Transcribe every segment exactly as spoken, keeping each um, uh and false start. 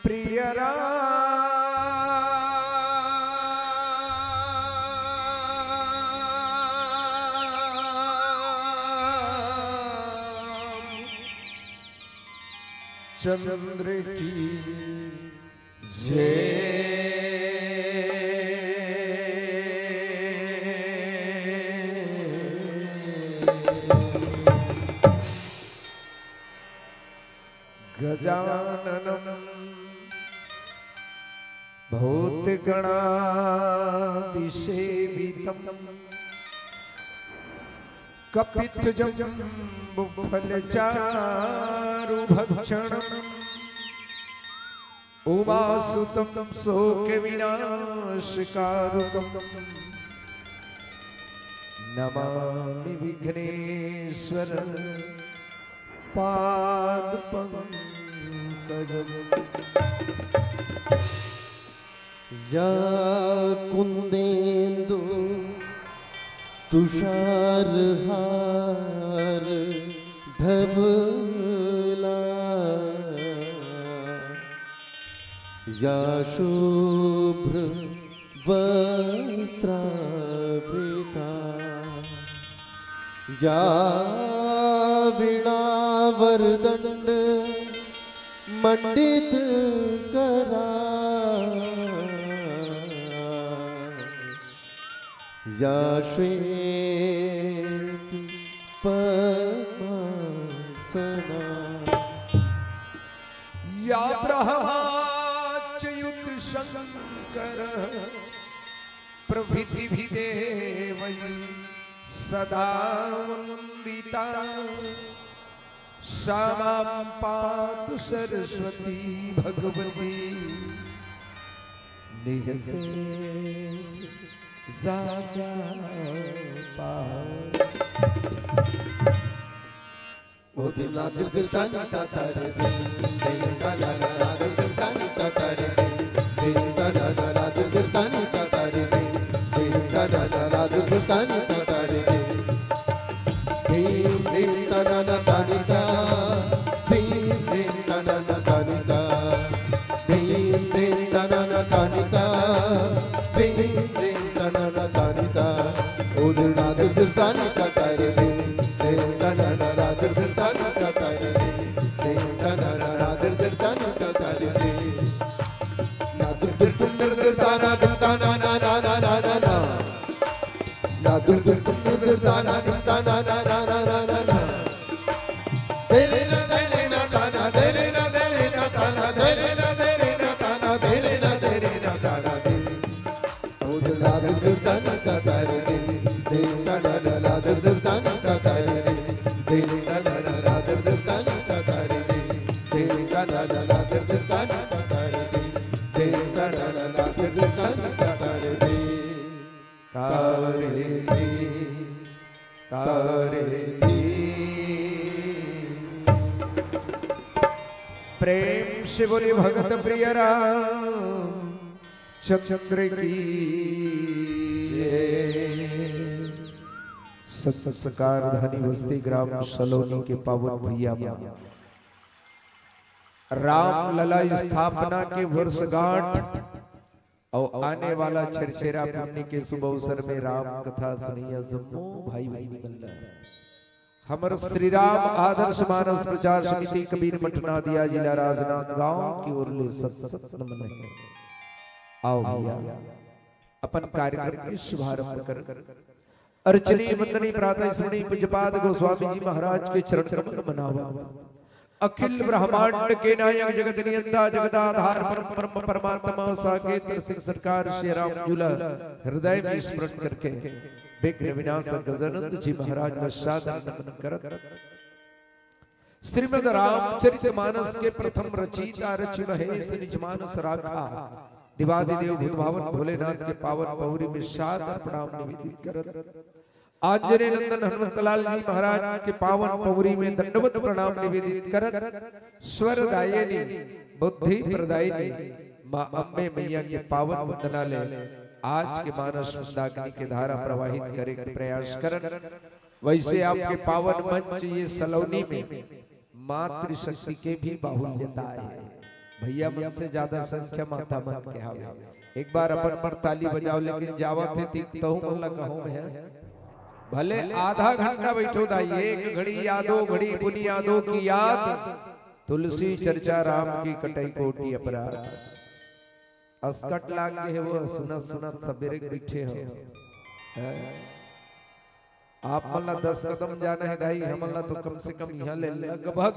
प्रिय राम चंद्र की जय। गजाननम भूतगणादिसेवितम कपित जम्बुफल चारु भक्षणम उमासुतं शोक विनाशकारकम नमामि विघ्नेश्वर पाद पंकजम। या कुंदेंदु तुषार हार धवला या शुभ्र वस्त्रावृता या वीणा वरदंड मंडित करा या श्वेत पद्मासना या ब्रह्माच्युत शंकर प्रभृति भी देवै सदा वंदिता सा मां पातु सरस्वती भगवती निःशेष जाड्यापहा। ओ दिल ला दिल दिल तानी ता तारे दिल, दिल ता ला ला ला दिल दिल तानी ता तारे दिल, दिल ता ला ला ला दिल दिल तानी ता तारे दिल, दिल ता ला ला ला दिल दिल तानी ता तारे दिल। धीम धीम तनन तनिता, धीम धीम तनन तनिता, धीम धीम तनन तनिता, धीम धीम तनन तनिता। उदना दुर्दुर्दानी कतर धीम, धीम तनन रा दुर्दुर्दानी कतर धीम, धीम तनन रा दुर्दुर्दानी कतर धीम। ना दुर्दुर्दुर्दुर्दाना दुर्दाना ना ना ना ना ना ना। ना दुर्दुर्दुर्दुर्दाना दुर्दाना ना ना ना ना ना ना। तेरे ना तेरे ना ताना, तेरे ना तेरे ना ताना, तेरे ना तेरे ना ताना, तेरे ना तेरे ना ताना दे। ओ दिल ला दुर्दुर्दाना कतर दे, दे ताना ना ला दुर्दुर्दाना कतर दे, दे ताना ना ला दुर्दुर्दाना कतर दे, दे ताना ना ला दुर्दुर्दाना कतर दे, दे ताना ना ला दुर्दुर्दाना कतर दे। तारे दी, तारे दी। प्रेम से बोलिए भगत प्रिय राम चंद्र की जय। संस्कार धनी वस्ती ग्राम सलोनी के पावन भुइयां म रामलला स्थापना के वर्षगांठ अउ आने वाला छेरछेरा पुन्नी के शुभ अवसर में राम कथा सुनइया जम्मो भाई बहिनी मन ला हमर श्री राम आदर्श मानस प्रचार समिति कबीर मठ नादिया जिला राजनांदगांव की ओर ले सत सत नमन हे। आओ भैया, अपन कार्यक्रम के शुभारंभ कर अर्चनी वंदनी प्रातः स्मरणी पूज्यपाद गोस्वामी जी महाराज के चरण कमल मनावा। अखिल ब्रह्मांड के नायक जगत नियंता जगदाधार परम ब्रह्म परमात्मा साकेत सिंह सरकार श्री राम जुला हृदय में स्मरण करके विघ्न विनाशक गजानंद जी महाराज का सादर नमन करत श्रीमद् रामचरित मानस के प्रथम रचयिता रचि महेश निज मानस राखा। देवादिदेव भूत भावन भोलेनाथ के पावन पौरी में सादर प्रणाम निवेदित करत आंजनेय नंदन हनुमंतलाल जी महाराज के पावन पौरी में दंडवत प्रणाम निवेदित करत स्वर दायिनी बुद्धि प्रदायिनी माँ अम्बे मैया के पावन वंदना ले आज के मानस मंदाकिनी के धारा प्रवाहित करे के प्रयास करन। वैसे आपके पावन मंच ये सलोनी में मातृशक्ति के भी बाहुल्यता है। भैया मन से ज्यादा संख्या माता मन के हावे। एक बार अपन पर ताली बजाओ, लेकिन जावत हे तिक तहू मन ला कहूं मैं, भले आधा घंटा बैठो दाई, एक घड़ी यादो घड़ी पुनि यादो की याद, तुलसी चर्चा राम की कटई कोटि अपराध। असकट लाग गे हे वो, सुनत सुनत सबेरे के बैठे हो। हैं? आप मन ला दस कदम जाना हे दाई, हमन ला तो कम से कम इहां ले लगभग,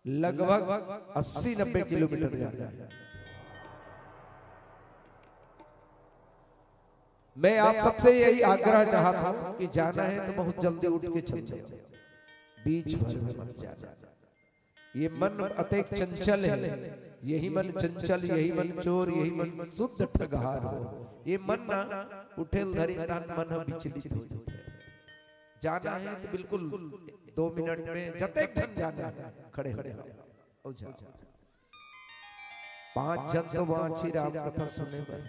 लगभग अस्सी नब्बे किलोमीटर जाना हे। मैं आप सबसे यही आग्रह चाहता हूं कि जाना हे तो बहुत जल्दी उठ के चल जाओ, बीच भर में मत जाना। ये मन अतेक चंचल हे, यही मन चंचल, यही मन चोर, यही मन शुद्ध ठगहार हो। ये मन ना उठे ल धरी, तहान मन ह विचलित हो जाथे। जाना हे तो बिल्कुल दो मिनट में जतेक झन जाना हे, खड़े हो जाओ, अउ जाओ। पांच झन तो बांचही राम कथा सुने बर,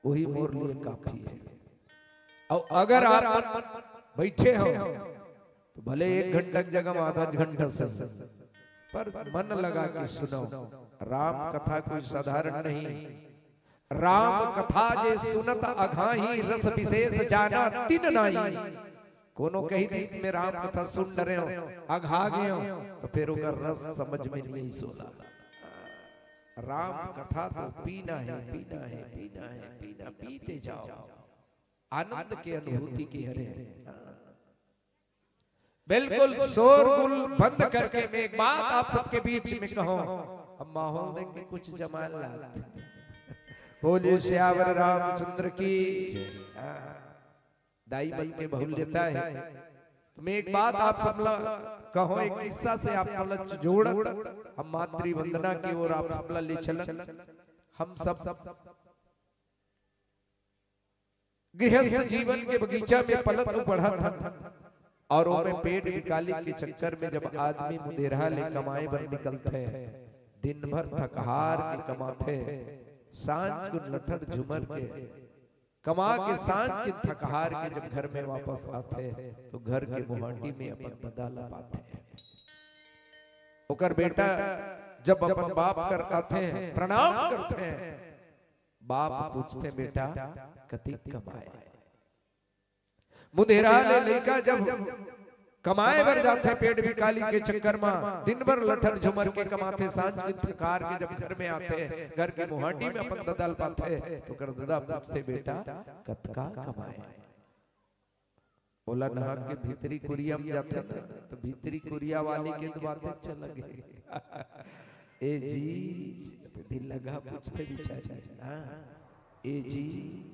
वही मोर लिए काफी हे। अउ अगर आप मन बैठे हो तो भले एक घंटा के जगह में आधा घंटा सुनो, पर मन लगा के सुनो। राम कथा कोई साधारण नहीं। राम कथा जे सुनत अघाही, रस विशेष जाना तिन नाही। कोनो कहि दिस मैं राम कथा सुन डरे हों, अघा गे हों, तो फेर ओकर रस समझ में नइ आइस ओला। राम कथा तो पीना हे, पीना हे, पीना हे, पीना, पीते जाओ। आनंद के अनुभूति के हरे। बिल्कुल शोरगुल बंद करके मैं एक बात आप सबके बीच में कहूं, अब माहौल देख के कुछ जमाल लात। बोलिए सियावर रामचंद्र की। हाँ। दाई मन के बहुल्यता हे। तो मैं एक बात आप सब ला कहूं, एक किस्सा से आप मन ला जोड़त हम मातृ वंदना की ओर आप सब ला ले चलन। हम सब गृहस्थ जीवन के बगीचा में पलत अउ बढ़त हन, अउ ओमे पेट बिकाली के चक्कर में जब आदमी मुंदेरहा ले कमाए बर निकलथे, दिन भर थकहार के कमाथे, सांझ कुन लठर झुमर के कमा के सांझ के थकहार के जब घर में वापस आथे, तो घर के मुहाटी में अपन ददा ला पाथे। ओकर बेटा जब अपन बाप कर आथे, प्रणाम करथे, बाप पूछथे, "बेटा, कतिक कमाए?" मुंदेरहा ले लइका जब कमाए बर जाथे, पेट बिकाली के चक्कर म दिन भर लठर झुमर के कमाथे, सांझ के थकार के जब घर में आथे, घर के मुहाटी में अपन ददा ल पाथे, तो ओकर ददा पूछथे, "बेटा, कतका कमाए?" ओला नहक के भीतरी कुरिया में जाथे ना, तो भीतरी कुरिया वाली के तो बातें चल गे। "ए जी," दिल लगा पूछथे बिचारी, हाँ, "ए जी,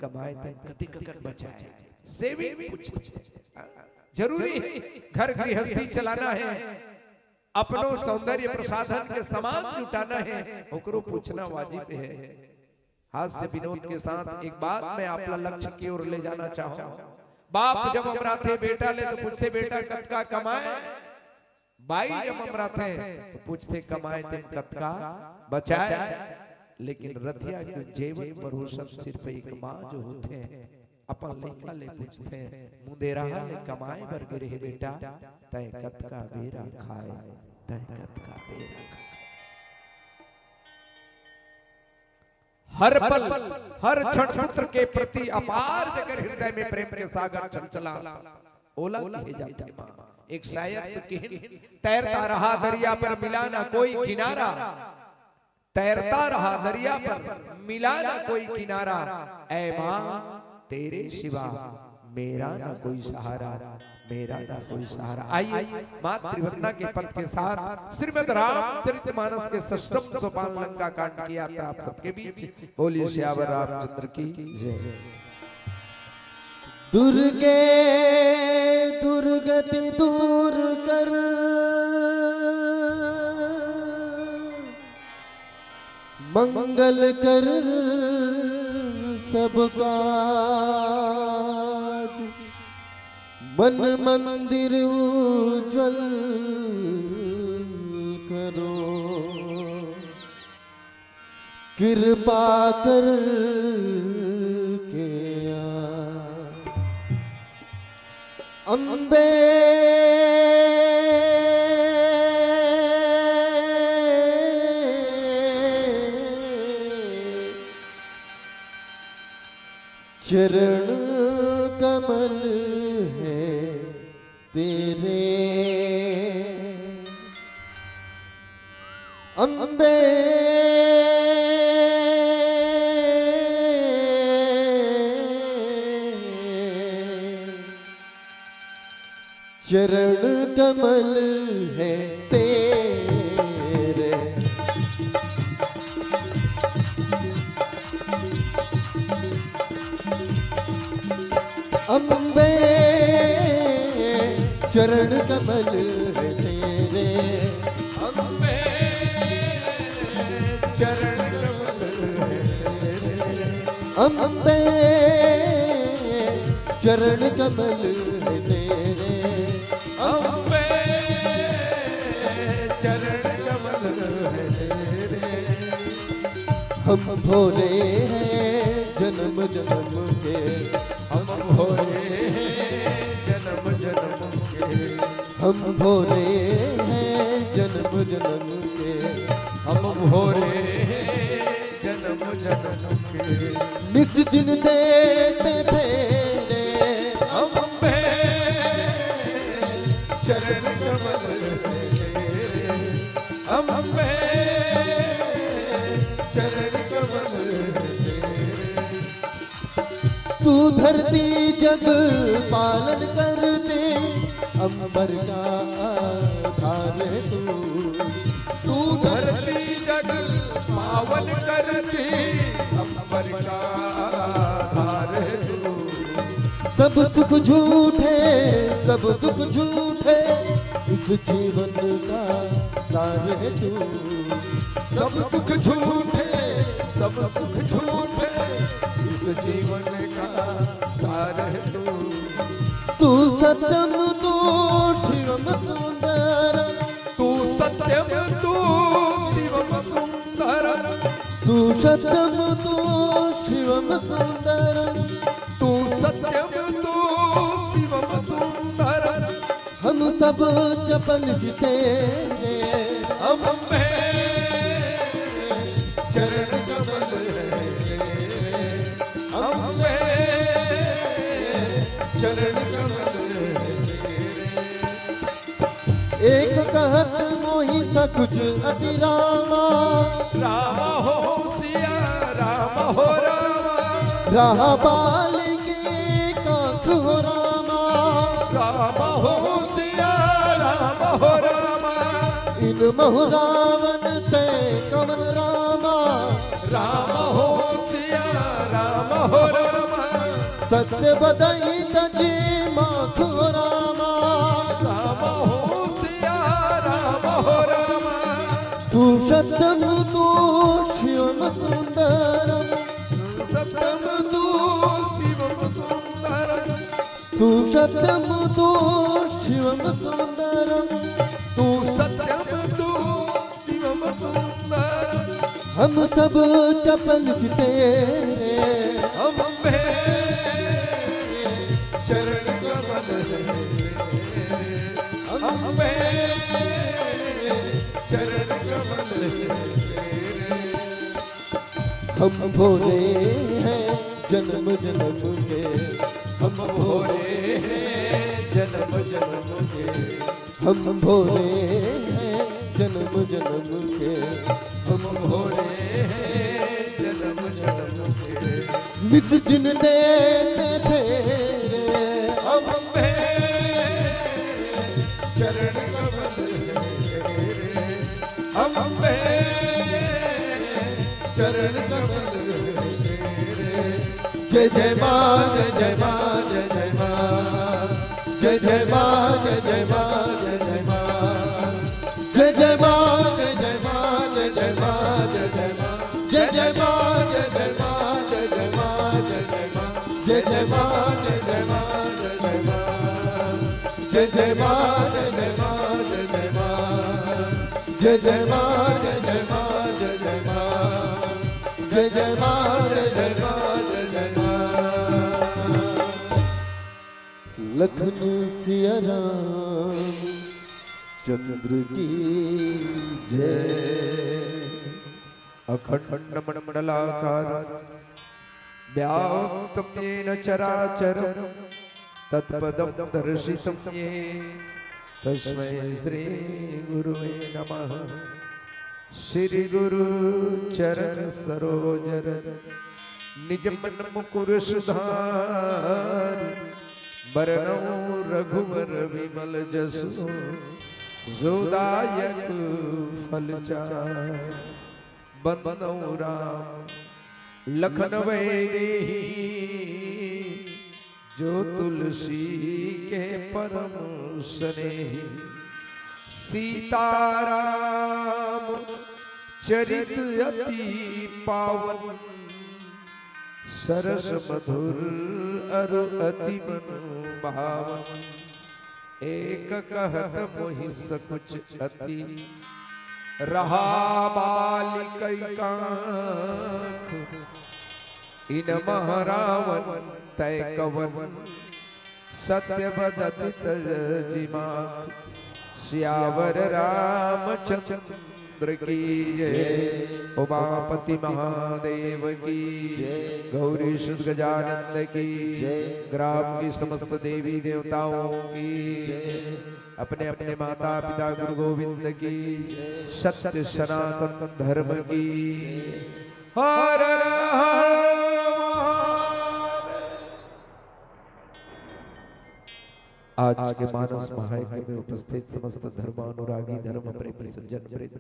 कमाए तें कतिक अकन बचाए?" सेविंग पूछथे। हाँ, जरूरी हे, घर गृहस्थी चलाना हे, अपनो सौंदर्य प्रसाधन के सामान जुटाना हे, ओकरो पूछना वाजिब हे। हास्य विनोद के साथ एक बात मैं आप ला लक्ष्य की ओर ले जाना चाहूं। बाप जब अमराथे बेटा ले तो पूछथे, "बेटा, कतका कमाए?" बाई जब अमराथे तो पूछथे, "कमाए तें कतका बचाए?" लेकिन रतिया के जेवन परोसन सिर्फ एक माँ जो होथे, अपन लइका ले पूछथे, "मुंदेरहा ले कमाए बर गे रहे बेटा, तैं कतका बेरा खाए, तैं कतका बेरा खाए?" हर पल, हर क्षण पुत्र के प्रति अपार जेकर हृदय में प्रेम के सागर चलचला, ओला कहे जाथे माँ। एक शायर तो किहिन, "तैरता रहा दरिया पर, मिला ना कोई किनारा, तैरता रहा दरिया पर, मिला ना कोई किनारा, ऐ माँ तेरे सिवा मेरा ना कोई सहारा, मेरा ना कोई सहारा।" आइए, मातृवंदना के पद के साथ श्रीमद् रामचरितमानस के षष्ठम सोपान लंका कांड की यात्रा आप सबके बीच। बोलिए सियावर रामचंद्र की जय। दुर्गे दुर्गति दूर कर, मंगल कर सब काज, मन मंदिर उज्जवल करो, कृपा कर के आ। अम्बे चरण कमल है तेरे अम्बे। चरण कमल है तेरे अम्बे। चरण कमल है तेरे अम्बे। चरण कमल है तेरे अम्बे। चरण कमल है तेरे अम्बे। चरण कमल है तेरे। हम भोरे हैं जन्म जन्म के। हम भोरे हैं जन्म जन्म के। हम भोरे हैं जन्म जन्म के। हम भोरे हैं जन्म जन्म के। निस दिन देते फेरे अम्बे। चरण कमल है तेरे अम्बे। चरण कमल है तेरे। तू धरती जग पालन करते, अम्बर का आधार है तू। तू धरती जग पावन करते, अम्बर का आधार है तू। सब सुख झूठे, सब दुख झूठे, इस जीवन का सार है तू। सब दुख झूठे, सब सुख झूठे, इस जीवन का सार है तू। तू सत्यम, तू शिवम सुंदरम। तू सत्यम, तू शिवम सुंदरम। तू सत्यम, तू शिवम सुंदरम। तू सत्यम, तू शिवम सुंदरम। हम सब चपल जी तेरे अम्बे। चरण कमल है तेरे अम्बे। चरण कमल है तेरे। एक कहत मोहि सकुच अति रामा। राम हो सिया राम हो रामा। राह बाल के काख हो रामा। राम हो सिया राम हो रामा। इन महु रावण तै कवन रामा। राम हो सिया राम हो रामा। सत्य बदई तजी माख हो रामा। राम हो सिया राम हो रामा। तू सत्यम तू शिवम सुंदरम। सत्यम तू शिवम सुंदरम। तू सत्यम तू शिवम सुंदरम। तू सत्यम तू शिवम सुंदरम। हम सब चपल जी तेरे अम्बे। चरण कमल है तेरे अम्बे। चरण कमल है तेरे। हम भोरे हैं जन्म जन्म के। हम भोरे हैं जन्म जन्म के। हम भोरे हैं जन्म जन्म के। हम भोरे हैं जन्म जन्म के। नित दिन देते फेरे अम्बे। चरण कमल है तेरे अम्बे। चरण कमल है तेरे। जय जय माँ, जय जय माँ, जय जय माँ। जय जय माँ, जय जय माँ, जय जय माँ। जय जय माँ, जय जय माँ, जय जय माँ, जय जय माँ। जय जय माँ, जय जय माँ, जय जय माँ, जय जय माँ। जय जय माँ, जय जय माँ, जय जय माँ। जय जय माँ, जय जय माँ, जय जय माँ। जय जय माँ, जय जय माँ, जय जय माँ। जय जय माँ, जय जय माँ, जय जय माँ। लखन सिया राम चंद्र की जय। अखंड मंडलाकार व्याप्तं येन चराचरं तत्पदं दर्शितं येन तस्मै श्री गुरुवे नमः। श्री गुरु चरण सरोज रज निज मन मुकुर सुधारि बरनउँ रघुवर विमल जसु जो दायक फल चारि। बंदनउँ राम लखन वैदेही जो तुलसी के परम स्नेही। सीताराम चरित अति पावन सरस मधुर अरु अति मन भावन। एक कहत मोहि सकुच अति रहा बालि कइ कांख। इनमह रावन तै कवन सत्य बदति तजि माख। सियावर रामचंद्र की जय। उमापति महादेव की जय। गौरी सुत गजानंद की जय। ग्राम की समस्त देवी देवताओं की जय। अपने अपने माता पिता गुरु गोविंद की जय। सत्य सनातन धर्म की जय। हर हर महादेव। आज के मानस महायज्ञ में उपस्थित समस्त धर्मानुरागी धर्म प्रेमी सज्जन वृंद,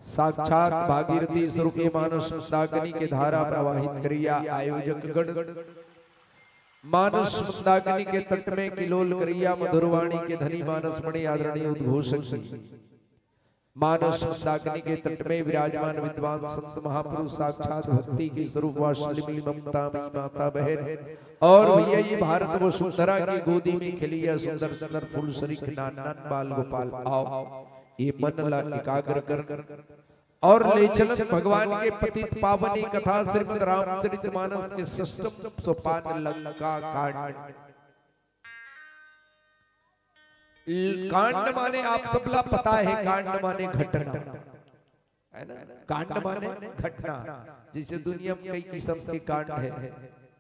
साक्षात भागीरथी स्वरूपी मानस मंदाकिनी के धारा प्रवाहित करिया आयोजक गण, मानस मंदाकिनी के तट में किलोल करिया मधुरवाणी के धनी मानस मणि आदरणीय उद्घोषक जी, मानस मंदाकिनी के तट में विराजमान विद्वान संत महापुरुष साक्षात भक्ति के स्वरूप वात्सल्यमयी ममतामयी माता बहन और भैया जी भारत वसुंधरा की गोदी में खिलिया सुंदर सुंदर फूल सरीख नान नान बाल गोपाल आओ। ये मन ला एकाग्र कर और ले चलन भगवान के पतित पावनी कथा श्रीमद रामचरित मानस के षष्ठम सोपान लंका कांड। कांड माने आप सबला पता है, कांड माने घटना, है ना? कांड माने घटना। जैसे दुनिया में कई किस्म के कांड है,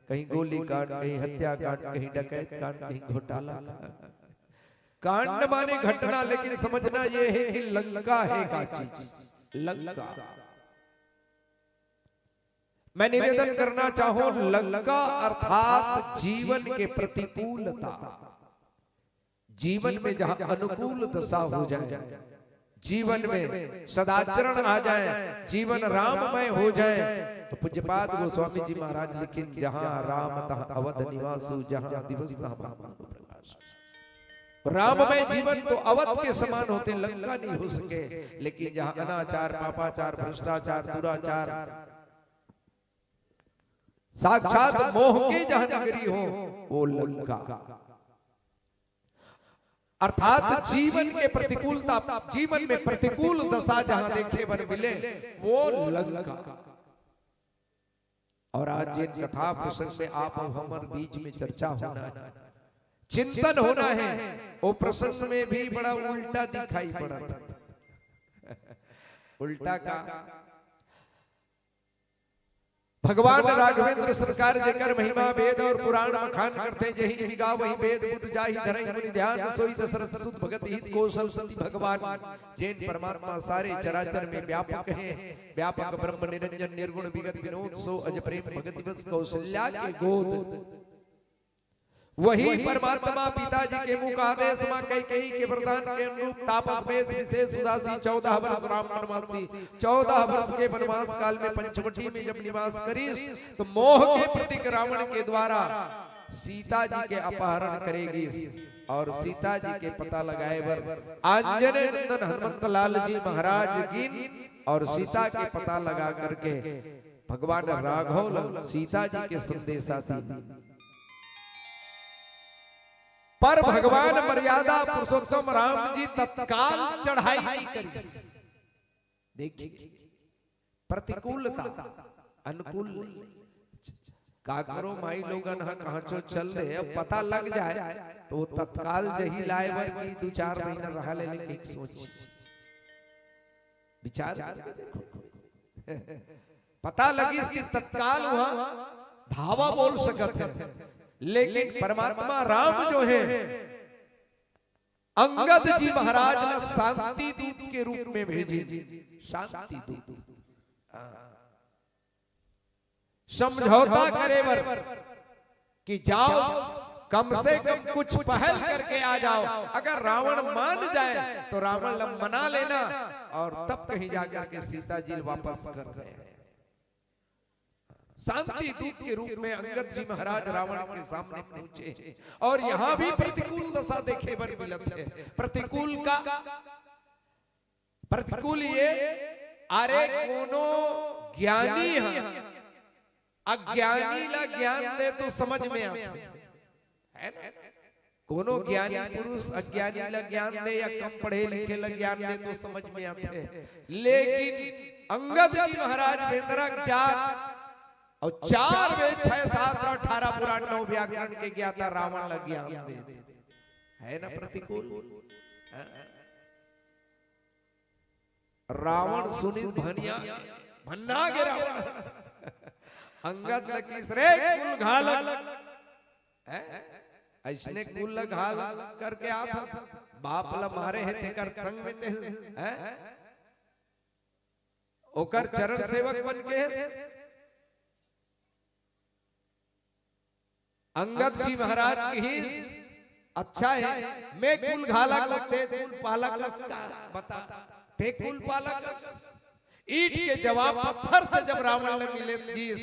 कहीं गोली कांड, कहीं हत्या कांड, कहीं डकैत कांड, कहीं घोटाला कांड। कांड माने घटना, लेकिन समझना ये है कि लंका है का चीज, लंका। मैं निवेदन करना चाहूं, लंका अर्थात जीवन के प्रतिकूलता, जीवन में जहां अनुकूल दशा हो जाए, जीवन में सदाचरण आ जाए, जीवन राममय हो जाए, तो पूज्यपाद गोस्वामी जी महाराज लिखिन, जहां राम तहां अवध निवासु, जहां दिवस तहां भानु प्रकाश। राममय जीवन तो अवध के समान होते, लंका नहीं हो सके, लेकिन जहां अनाचार, पापाचार, भ्रष्टाचार, दुराचार, साक्षात मोह के जहां नगरी हो, वो लंका। अर्थात जीवन के प्रतिकूलता, जीवन में प्रतिकूल दशा जहां देखे बर मिले, वो लंका। और आज जिन कथा प्रसंग में आप अउ हमर बीच में चर्चा होना है, चिंतन होना है, वो प्रसंग में भी बड़ा उल्टा दिखाई पड़त है। उल्टा का? भगवान राघवेंद्र सरकार जेकर महिमा वेद और पुराण मखान करथे, जेहि विगा वही वेद बुध जाहि धरहि मुनि ध्यान, सोई दशरथ सुत भगत हित कौशल पति भगवान। जेन परमात्मा सारे चराचर में व्यापक है, व्यापक ब्रह्म निरंजन निर्गुण विगत विनोद, सो अज प्रेम भगत दिवस कौशल्या के गोद। वही परमात्मा पिताजी के मुख आदेश मा कैकेयी के वरदान के अनुरूप तापस वेश विशेष उदासी चौदह वर्ष राम वनवासी, चौदह वर्ष के वनवास काल में पंचवटी में जब निवास करिस, तो मोह के प्रतीक रावण के द्वारा सीता जी के अपहरण करे गिस और सीता जी के पता लगाए बर आंजने नंदन हनुमंत लाल जी महाराज गिन और सीता के पता लगा करके भगवान राघव ल सीता जी के संदेशा दीन। पर भगवान मर्यादा पुरुषोत्तम राम जी तत्काल चढ़ाई नहीं करिस। देखिए, प्रतिकूलता, अनुकूल नहीं। काकरो माई लोगन ह कहांचो चल दे, अब पता लग जाए तो वो तत्काल जही लाए बर की दू चार महीना रहा ले, लेकिन सोच विचार करके देखो। पता लगिस कि तत्काल वहां धावा बोल सकत हे, लेकिन परमात्मा राम जो हे, अंगद जी महाराज ला शांति दूत के रूप में भेजे। शांति दूत, समझौता करे बर कि जाओ, कम से कम कुछ पहल करके आ जाओ। अगर रावण मान जाए तो रावण ला मना लेना और तब कहीं जाकर के सीता जी वापस कर दे। शांति दूत के रूप में अंगद जी महाराज रावण के सामने पहुंचे और यहां भी प्रतिकूल दशा देखे बर मिलत हे। प्रतिकूल का प्रतिकूल ये, अरे कोनो ज्ञानी ह, अज्ञानी ला ज्ञान दे तो समझ में आथे, है ना? कोनो ज्ञानी पुरुष अज्ञानी ला ज्ञान दे या कम पढ़े लिखे ला ज्ञान दे तो समझ में आथे, लेकिन अंगद जी महाराज बेंदरा के जात और चार वेद, छह शास्त्र, अठारह पुराण, नौ व्याकरण के ज्ञाता रावण ला ज्ञान दे, है ना प्रतिकूल? हाँ? रावण सुनिस भनिया, भन्ना गे रावण। अंगद ल किहिस, "रे कुल घालक, हैं? अइसने कुल ल घाल करके आत हस, बाप ल मारे हे तेकर संग में ते, हैं? ओकर चरण सेवक बन के हे।" अंगद जी महाराज किहिस, "अच्छा हे, मैं कुल घालक, ते कुल पालक हस का? बता, ते कुल पालक हस?" ईंट के जवाब पत्थर से जब रावण ल मिले दिस,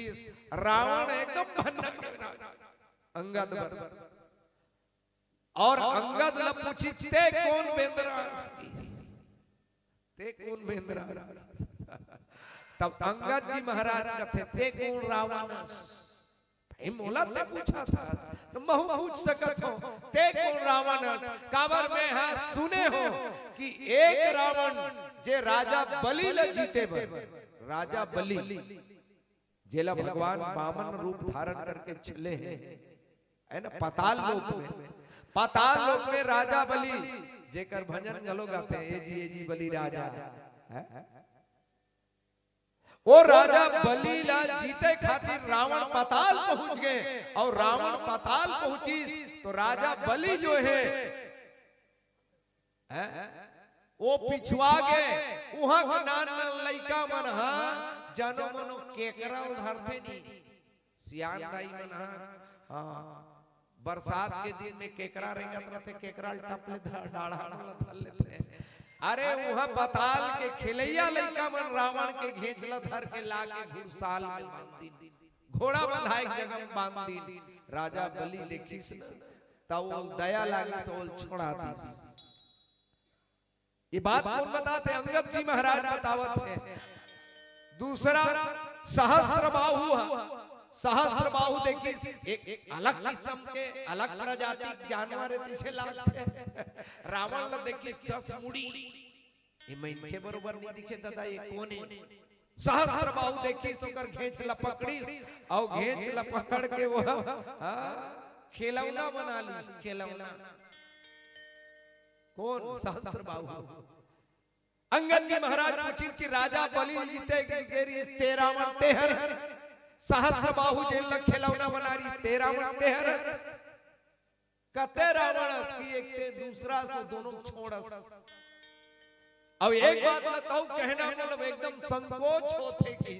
रावण एकदम भन्ना गे रावण, अंगद बर। और अंगद ल पूछिस, "ते कोन बेंदरा हस?" ते कोन बेंदरा हस? तब अंगद जी महाराज कथे, "ते कोन रावण हस?" भाई मोला ते पूछत हस, त महूं पूछ सकत हंव, "ते कोन रावण हस?" काबर मैं हा सुने हंव कि एक रावण जे राजा बलि ल जीते बर, राजा बलि जेला भगवान वामन रूप धारण करके छले हे, है ना, पाताल लोक में, पाताल लोक में राजा बलि, जेकर भजन घलो गाथे, "ए जी, ए जी बलि राजा", है? वो राजा बलि ला जीते खातिर रावण पाताल पहुंच गे, और रावण पाताल पहुंचिस तो राजा बलि जो हे, हैं? वो पिछुआ गे, उहां के नान नान लइका मन हा जनो मनो केकरा ल धरथे नी। सियान दाई मन हा, हाँ, बरसात के दिन में केकरा रेंगत रथे, केकरा ल टप ले धर, डाढ़ा मन ल धर लेथे। अरे उहां पाताल के खेलैया लइका मन रावण के घेंच ल धर के ला के घुड़साल में बांध दिन, घोड़ा बंधाए के जगह में बांध दिन। राजा बलि देखिस न, त वो दया लागिस, ओल छोड़ा दिस। ये बात कोन बताथे? अंगद जी महाराज बतावत हे। दूसरा सहस्त्र बाहु ह, सहस्त्र बाहु देखिस, एक, एक अलग किस्म के, अलग प्रजाति के जानवर हे, तइसे लागथे। रावण ल देखिस दस मुड़ी, ये मनखे बरोबर नहीं दिखे दादा, ये कोन हे? सहस्त्र बाहु देखिस, ओकर घेंच ल पकड़िस, अउ घेंच ल पकड़ के वो, हाँ, खिलौना बना लिस, खिलौना। कोन? सहस्त्र बाहु। अंगद जी महाराज पूछिन कि राजा बलि ल जीते गे रिहिस, ते रावण ते हरस? सहस्त्र बाहु जेन ल खिलौना बना रिहिस, ते रावण ते हरस? कथे रावण कि एक ते दूसरा सो दोनों छोड़स। अब एक बात बताओ, कहना मतलब एकदम संकोच होथे कि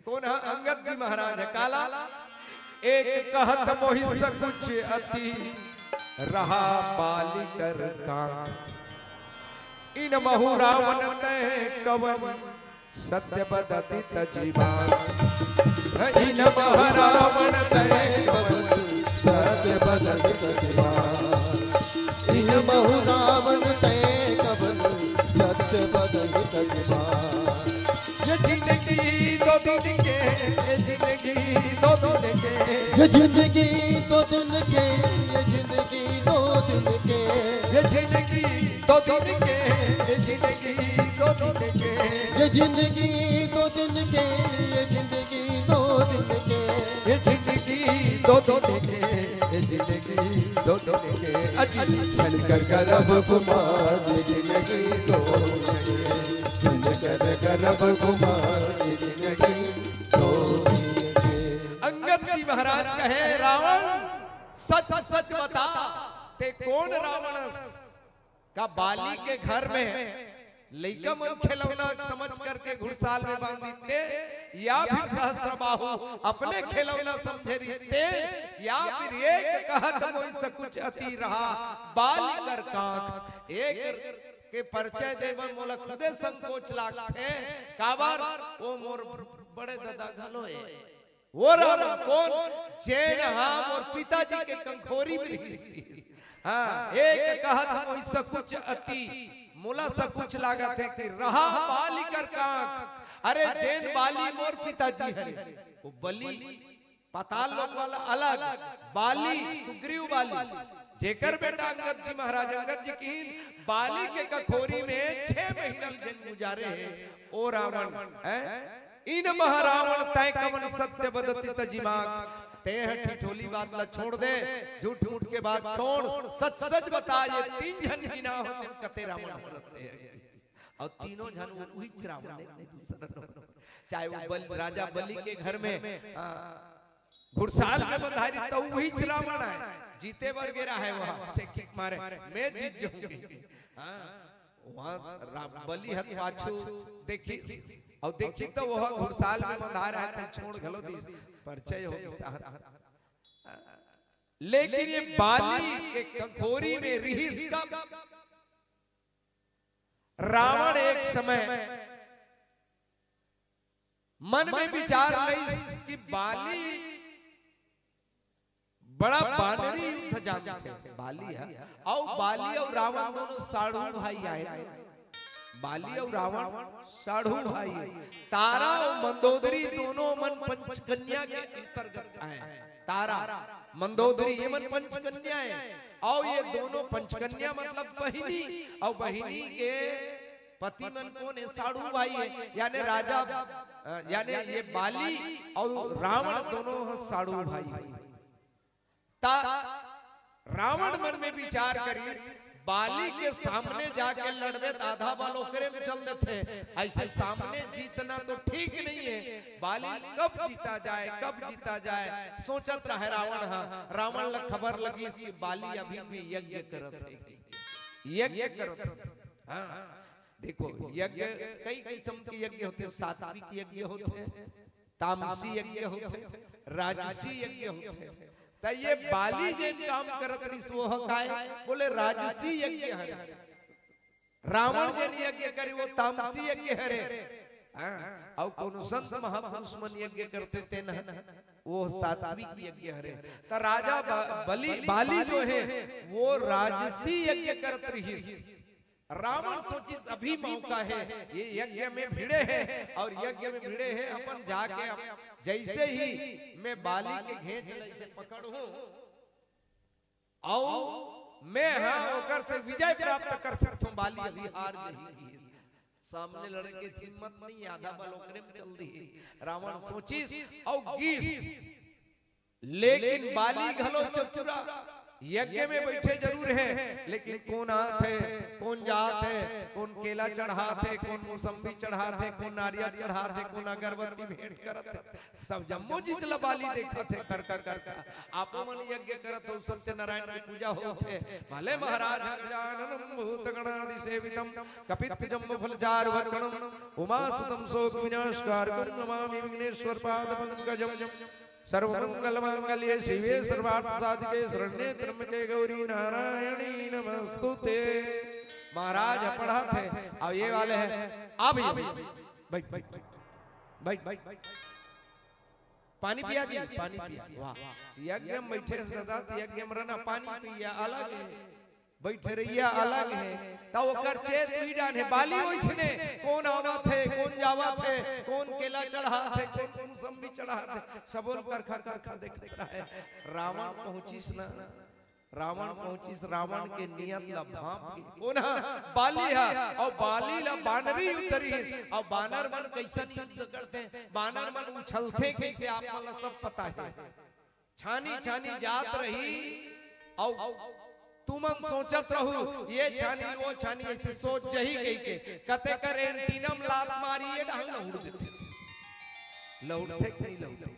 कोन ह? अंगद जी महाराज ह। काला? एक कहत मोहि सकुच अति, रहा बालि कर कांत। इनमहु रावण तैं कवन सत्य बदति तजि बात। इनमहु रावण तैं कवन सत्य बदति तजि बात। इनमहु रावण तैं कवन सत्य बदति तजि बात। ये जिंदगी दो दिन के, ये जिंदगी दो दिन के। ये जिंदगी दो दिन के, ये जिंदगी दो दिन के। ये जिंदगी दो दिन के, ये जिंदगी दो दिन के। ये जिंदगी दो दिन के, ये जिंदगी दो दिन के। ये जिंदगी दो दिन के, ये जिंदगी दो दिन के। अजी। छन कर करब खुमार, ये जिंदगी दो दिन के। छन कर करब खुमार, ये जिंदगी दो सच सच बता, ते कोन रावण अस? का बाली के घर में लइका मन खिलौना समझ करके घुड़साल में बांध दिते, या फिर सहस्त्रबाहु अपने खिलौना समझे रहिते, या फिर एक कहत मोहि सकुच अति रहा बाली कर कांख। एक के परिचय दे म मोला खुदे संकोच लागथे, काबर वो मोर बड़े दादा घलो हे। वो रावण कोन? जेन हा मोर पिताजी के कंखोरी में रिहिस। हाँ, एक कहत मोहि सकुच अति, मोला सकुच लागत हे कि रहा बाली कर कांख। अरे जेन बाली मोर पिताजी हरे, वो बलि पाताल लोक वाला अलग, बाली, सुग्रीव बाली, जेकर बेटा अंगद जी, महाराज अंगद जी किहिन, बाली के कंखोरी में छह महीना ल जेन गुजारे हे, ओ रावण, हैं? इन महा रावण तैं कवन सत्य बदति तजि माख। तें ह ठिठोली बात ला छोड़ दे, झूठ मूठ के बात छोड़, सच सच बता, ये तीन झन गिना हो तेन कते रावण हो रते हैं। अउ तीनों झन वो उहिच रावण हे, कोई दूसरा नोहे। चाहे वो बल, राजा बलि के घर में, आ, घुड़साल में बंधारी, त उहिच रावण हे, जीते बर गे रहा हे वह, से किक मारे, मैं जीत जाहूं। हाँ, वहाँ रा-, बलि हर पाछू देखिस, अउ देखिस त वह घुड़साल में बंधाय रहा हे, त छोड़ घलो दिस, परिचय हो गिस। लेकिन ये बाली के कंखोरी में रिहिस कब? रावण एक समय मन में विचार लइस कि बाली बड़ा बानरी युद्ध जानथे, बाली हे, अउ बाली अउ रावण दोनों साढ़ू भाई आय। बाली अउ रावण साढ़ू भाई हे। तारा अउ मंदोदरी दोनों मन पंचकन्या के अंतर्गत आय। तारा, मंदोदरी, ये मन पंचकन्या हे। अउ ये दोनों पंचकन्या मतलब बहिनी, अउ बहिनी के पति मन कोन हे? साढ़ू भाई हे, यानी राजा, अ, यानी ये बाली अउ रावण दोनों ह साढ़ू भाई हे। त रावण मन में विचार करिस, बाली के सामने जाके लड़बे त आधा बल ओकरे में चल देथे, अइसे सामने जीतना तो ठीक नहीं हे। बाली कब जीता जाए, कब जीता जाए, सोचत रहे रावण ह। रावण ल खबर लगिस कि बाली अभी भी यज्ञ करत हे, यज्ञ करत हे। हाँ, देखो, यज्ञ कई किसम के यज्ञ होथे, सात्विक यज्ञ होथे, तामसी यज्ञ होथे, राजसी यज्ञ होथे। त ये बाली जेन काम करत रिहिस, वो ह काय? बोले, राजसी यज्ञ हरे। रावण जेन यज्ञ करे, वो तामसी यज्ञ हरे। हाँ, अउ कोनो संत महापुरुष मन यज्ञ करथे, तेन ह, वो सात्विक यज्ञ हरे। त राजा ब-, बलि, बाली जो हे, वो राजसी यज्ञ करत रिहिस। रावण सोचिस, अभी मौका हे, ये यज्ञ में भिड़े हे अउ यज्ञ में भिड़े हे, अपन जाके अब जइसे ही मैं बाली के घेंच ल अइसे पकड़हूं अउ मैं ह ओकर से विजय प्राप्त कर सकथंव, बाली अभी हार जाही। सामने लड़े के हिम्मत नहीं, आधा बल ओकरे में चल दिही। रावण सोचिस अउ गिस। लेकिन बाली घलो चतुरा, यज्ञ में बइठे जरूर हे, लेकिन कोन आत हे, कोन जात हे, कोन केला चढ़ात हे, कोन मौसम्बी चढ़ात हे, कोन नारियल चढ़ात हे, कोन अगरबत्ती भेंट करत हे, सब जम्मो चीज ल बाली देखत हे, करका करका। आपो मन यज्ञ करत हो, सत्यनारायण के पूजा होत हे। भले महाराज गजाननम भूत गणादि सेवितम कपित्थ जम्बू फल चारु भक्षणम उमा सुतम शोक विनाशकारकम नमामि विघ्नेश्वर पाद पंकजम। सर्वमंगल मांगल्ये शिवे सर्वार्थ साधिके शरण्ये त्र्यंबके गौरी नारायणी नमस्तुते। महाराज पढ़त हे, अब ये वाले हैं, अब ये बइठ, बइठ, बइठ, बइठ। पानी पिया जी, पानी पिया। वाह, यज्ञ में बइठे हे दादा, त यज्ञ में रहना, पानी पिया अलग हे, बइठे रहिया अलग हे, त ओकर चेत हुई जान हे। बाली ओइसने, कोन आवत हे, कोन जावत हे, कोन केला चढ़ात हे, कोन मौसम्बी चढ़ात हे, सबो ल करखा करखा देखत रहे। रावण पहुंचिस ना, रावण पहुंचिस, रावण के नियत ल भांप के, कोन ह? बाली ह। अउ बाली ल बानरी युद्ध रिहिस, अउ बानर मन कइसन युद्ध करथे, बानर मन उछलथे कइसे, आप मन ल सब पता हे। छानी छानी जात रही, अउ तुमन सोचत रहू, ये छानी वो छानी अइसे सोच जही कहिके, कते कर एंटीना म लात मारी, ये डहन लहुड़ देथे। लहुड़थे कि नहीं लहुड़थे?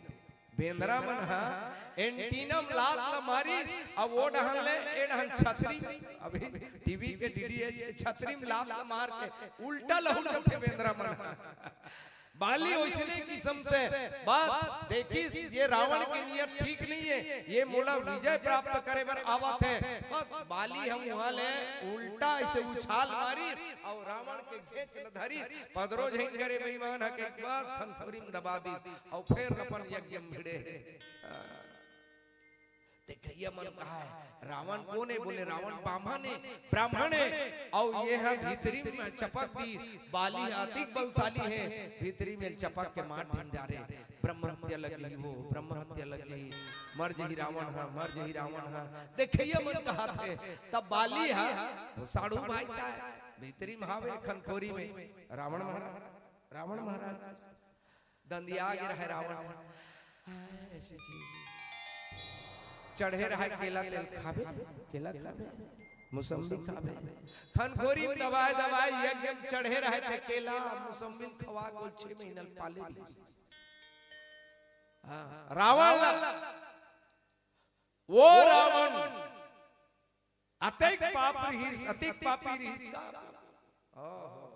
बेंदरा मन ह एंटीना म लात ल मारिस, अब वो डहन ले ए डहन छतरी, अभी टीवी के डीडीएच के छतरी म लात ल मार के उल्टा लहुट जथे बेंदरा मन ह। बाली ओइसने किसम से बस देखिस, ये रावण के नियत ठीक नहीं है, ये मोला विजय प्राप्त करे बर आवत है। बस बाली ह उहाँ ले उल्टा ऐसे उछाल मारिस अउ रावण के घेंच ल धरिस, पदरो झइन करे बेईमान ह के बस खनखोरी म दबा दिस अउ फेर अपन यज्ञ म भिड़े हे। देखइया मन कहा है, रावण कोन हे? बोले, रावण बाम्हन हे, ब्राह्मण हे, अउ ये ह भीतरी म चपक दिस, बाली ह अतिक बलशाली हे, भीतरी म चपक के मार ढिंडारे, ब्रह्म हत्या लग गई वो, ब्रह्म हत्या लग गई, मर जही रावण ह, मर जही रावण ह। देखइया मन कहत हे, तब बाली ह, वो साढ़ू भाई का है, भीतरी म हावे खनखोरी में, रावण महाराज, रावण महाराज। दंदिया गे रहय रावण। हाय, ऐसे चीज। चढ़े रहय केला तेल खाबे, केला खाबे, मौसम्बी खाबे। खनखोरी म दबाय दबाय यज्ञ म चढ़े रहय ते केला, मौसम्बी खवा गोल छह महीना ल पाले रहिस। हाँ, रावण ला। वो रावण अतिक पाप रहिस, अतिक पापी रहिस का? ओहो।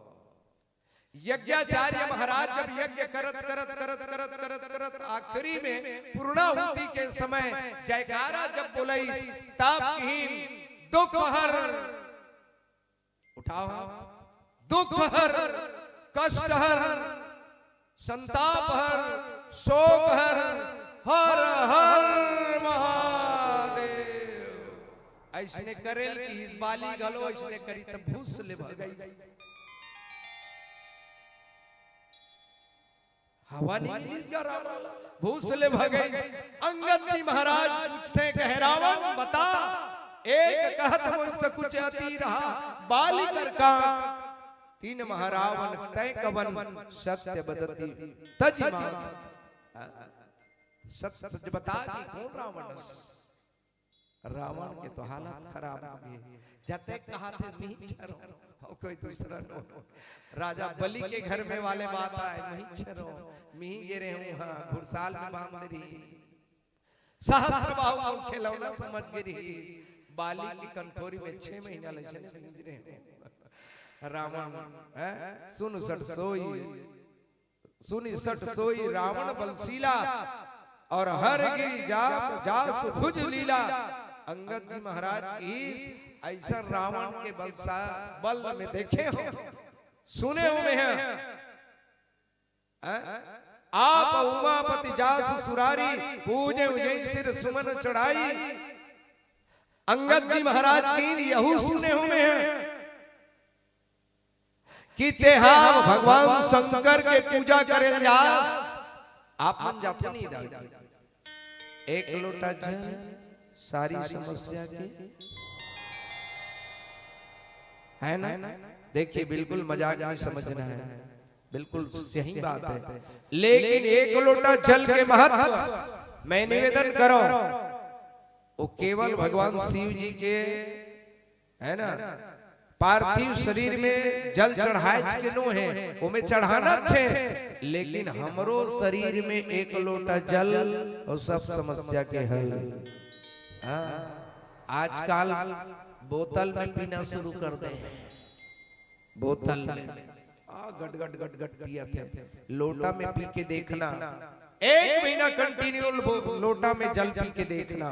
यज्ञाचार्य महाराज जब यज्ञ करत, करत, करत, करत, करत, करत आखिरी में पूर्णाहुति के समय जयकारा जब बोलइस, तब किहिन, "दुख हर," उठाओ, "दुख हर, कष्ट हर, संताप हर, शोक हर, हर हर महादेव।" अइसने करेल कि बाली घलो अइसने करिस त भूस ले भगइस। हवा नइ मिलिस गा रावण ला, भूस ले भगइस। अंगद जी महाराज पूछथे, कहे, "रावण बता, एक कहत मोहि सकुच अति रहा, बाली कर का तीन महारावण तैं कवन सत्य बदति तजि माग।" सच सच बता कि कोन रावण अस? रावण के तो हालत खराब हो गे। जते कहाथे मिही छरो, अउ कोई दूसरा नो। राजा बलि के घर में वाले बात आय, मिही छरो, मिही गे रहेंव, हाँ, घुड़साल में बांध रही। सहस्त्र बाहु अउ खिलौना समझ गे रही। बाली की कनखोरी में छह महीना ले चले भींज रहे हैं। रावण, हैं? सुन सठ सोई, सुनि सठ सोई रावण बलशीला, अउ हर गिरि जा, जासु भुज लीला। अंगद जी महाराज की अइसन रावण के बलसा-, बल में देखे हों, सुने हों मैं ह। हैं? आप उमापति जासु सुरारी, पूजे उजई सिर सुमन चढ़ाई। अंगद जी महाराज की यहू सुने हों मैं ह। कि तेहा भगवान शंकर के पूजा करे ल जास, आप मन जाथो नहीं दादा? एक लोटा जल, सारी समस्या के, है ना? देखिए, बिल्कुल मजाक नहीं समझना है, बिल्कुल सही बात है। लेकिन एक लोटा जल के महत्व मैं निवेदन करो, वो केवल भगवान शिव जी के है ना? पार्थिव शरीर में जल चढ़ाएच के नो हे, ओमे चढ़ाना छे, लेकिन हमरो शरीर में एक लोटा जल अउ सब समस्या के हल। हाँ, आजकल बोतल में पीना शुरू कर दे हैं, बोतल में। आ, गट, गट, गट, गट पियत हे। लोटा में पी के देखना, एक महीना continue लो-, लोटा में जल पी के देखना,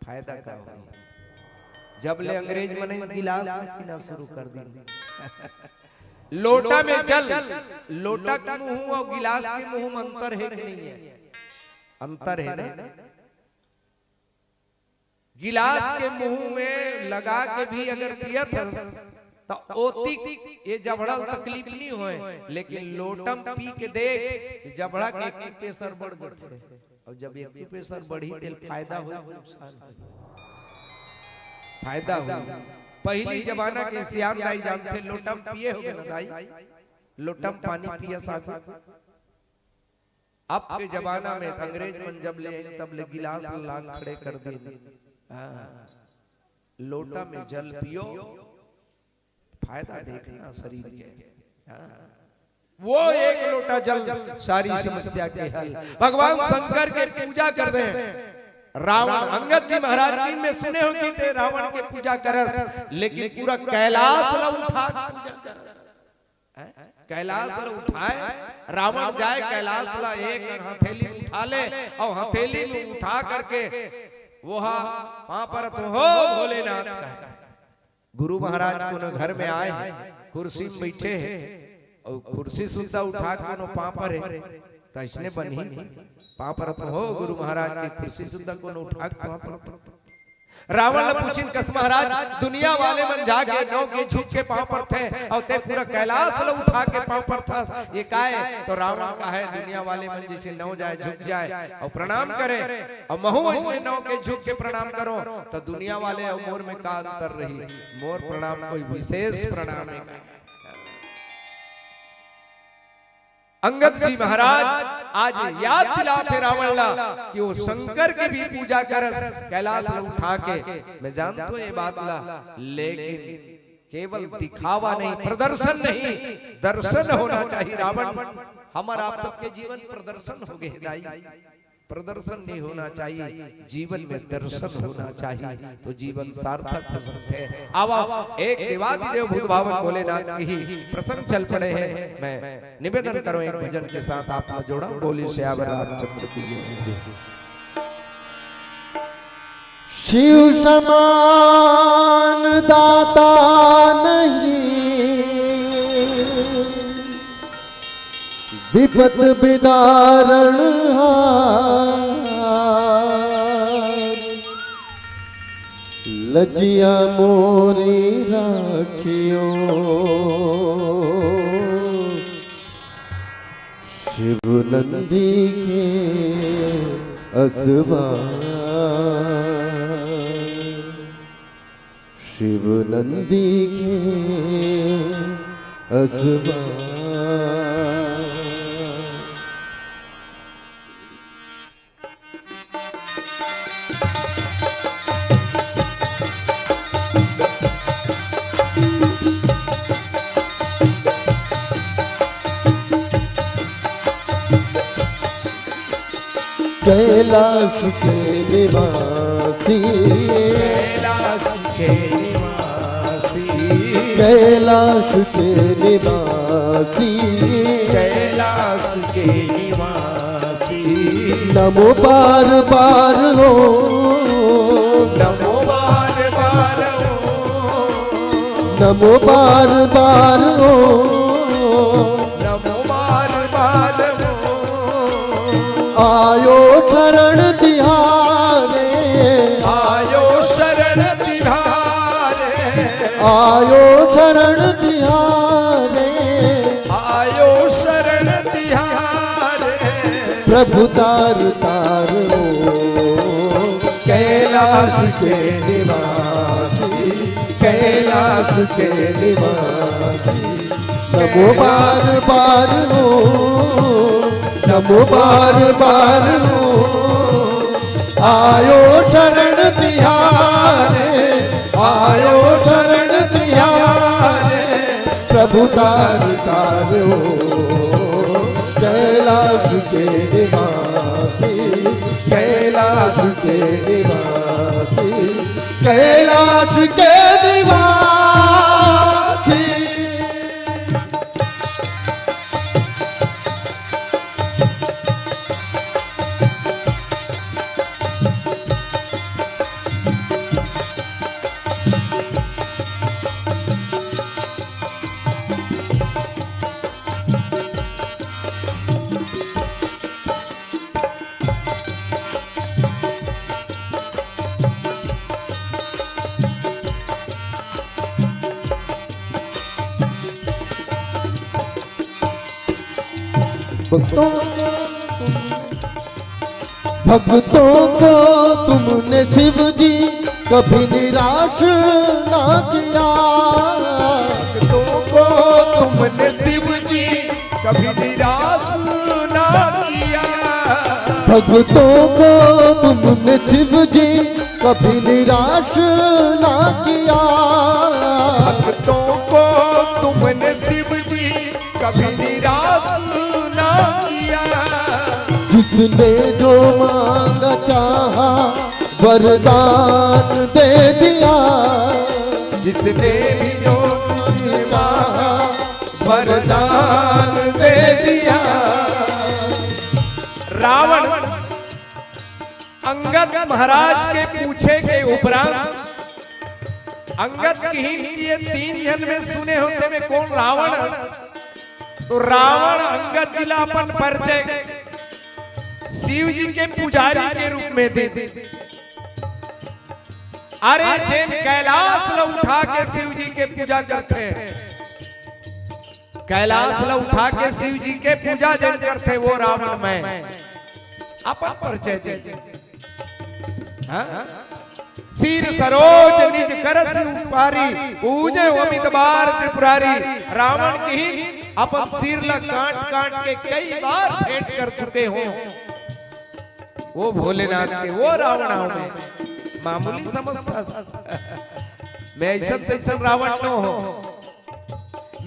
फायदा का होही। जब ले अंग्रेज मन गिलास में पीना शुरू कर दी। लोटा में जल, लोटा के मुंह अउ गिलास के मुंह में अंतर हे कि नहीं हे? अंतर हे ना? गिलास के मुंह में लगा के भी अगर पियत हस, त ओतिक ये जबड़ा ल तकलीफ नहीं होय, लेकिन लोटा म पी के देख, जबड़ा के acupressure बढ़ जाथे। अउ जब acupressure बढ़ी, तेल फायदा होय, नुकसान होय? फायदा होय। पहिली जमाना के सियान दाई जानथे, लोटा म पिए होगे ना दाई, लोटा म पानी पिया साग। अब के जमाना में अंग्रेज मन जब ले आइन, तब ले गिलास लान खड़े कर दिन। हाँ, लोटा में जल पियो, फायदा देखना शरीर के। हाँ, वो एक लोटा जल सारी समस्या के हल। भगवान शंकर के पूजा कर दे। रावण, अंगद जी महाराज की में सुने हो कि ते रावण के पूजा करस, लेकिन पूरा कैलाश ला उठा के पूजा करस। हैं? कैलाश ला उठाए, रावण जाए कैलाश ला एक हथेली में उठा ले, और हथेली में उठा करके वो हा पाँव परत हो भोलेनाथ का है। गुरु महाराज कोनो घर में आए हैं, कुर्सी में बैठे हैं, और कुर्सी सुद्धा उठा के कोनो पाँव परे, त अइसने बनही? पाँव परत हो गुरु महाराज की, कुर्सी सुद्धा कोनो उठा के पाँव परत हो। रावण ला पूछिन कस महाराज, दुनिया वाले मन जाके नौ के झुक के पाँव परथे, और ते पूरा कैलाश ला उठा के पाँव परथस, ये काय? तो रावण कहे दुनिया वाले मन जैसे नौ जाए झुक जाए और प्रणाम करे, और महू ऐसे नौ के झुक के प्रणाम करो, तो दुनिया वाले और मोर में का अंतर रही? मोर प्रणाम कोई विशेष प्रणाम है। अंगद जी महाराज आज याद दिलाथे रावण ला कि वो शंकर के भी पूजा करस, कैलाश ला उठा के। मैं जानतो ये बात ला, लेकिन केवल दिखावा नहीं, प्रदर्शन नहीं, दर्शन होना चाहिए। रावण, हमर आप सबके जीवन प्रदर्शन हो गए दाई, प्रदर्शन नहीं होना चाहिए, जीवन में दर्शन होना चाहिए, तो जीवन सार्थक हो सकते हैं। आवा, एक देवादिदेव भूत भावन भोलेनाथ की ही प्रसंग चल पड़े हैं। मैं निवेदन करो एक भजन के साथ आप जोड़ा, बोली सियावर रामचंद्र की जय। शिव समान दाता नहीं, विपत बिदारण हार। लजिया मोरी राखियो शिव नंदी के असवार। शिव नंदी के असवार। कैलाश के निवासी, कैलाश के निवासी, कैलाश के निवासी, कैलाश के निवासी। नमो बार बार हो, नमो बार बार हो, नमो बार बार हो, नमो बार बार हो। आयो शरण तिहारे, आयो शरण तिहारे, आयो शरण तिहारे, आयो शरण तिहारे। प्रभु तार तार हो, कैलाश के निवासी, कैलाश के निवासी। नमो बार बार हो, नमो बार बार हो। आयो शरण तिहारे, आयो शरण तिहारे। प्रभु तार तार हो, कैलाश के निवासी, कैलाश के निवासी, कैलाश के निवासी। भक्तों को तुम, भक्तों को तुमने शिव जी कभी निराश ना किया। भक्तों को तुमने शिव जी कभी निराश ना किया। भक्तों को तुमने शिव जी कभी निराश ना किया। भक्तों को तुमने शिव जी कभी निराश जिसने जो मांगा चाहा, वरदान दे दिया। जिसने भी जो चाहा, वरदान दे दिया। रावण अंगद महाराज के पूछे के उपरांत अंगद किहिन कि ये तीन झन में सुने होते में कोन रावण हे? तो रावण अंगद जी ला अपन परिचय शिव जी के पुजारी के रूप में दे दे। अरे, जेन कैलाश ल उठा के शिव जी के पूजा करथे, कैलाश ल उठा के शिव जी के पूजा जेन करथे, वो रावण मैं अपन परिचय दे। हाँ? सिर सरोज निज करस उपारी, पूजे अमित बार त्रिपुरारी। रावण किहिन अपन सिर ल काट काट के कई बार भेंट कर चुके हों। वो भोलेनाथ के, वो रावण आंव मैं, मामूली समझता। मैं ऐसन तैसन रावण नो हों।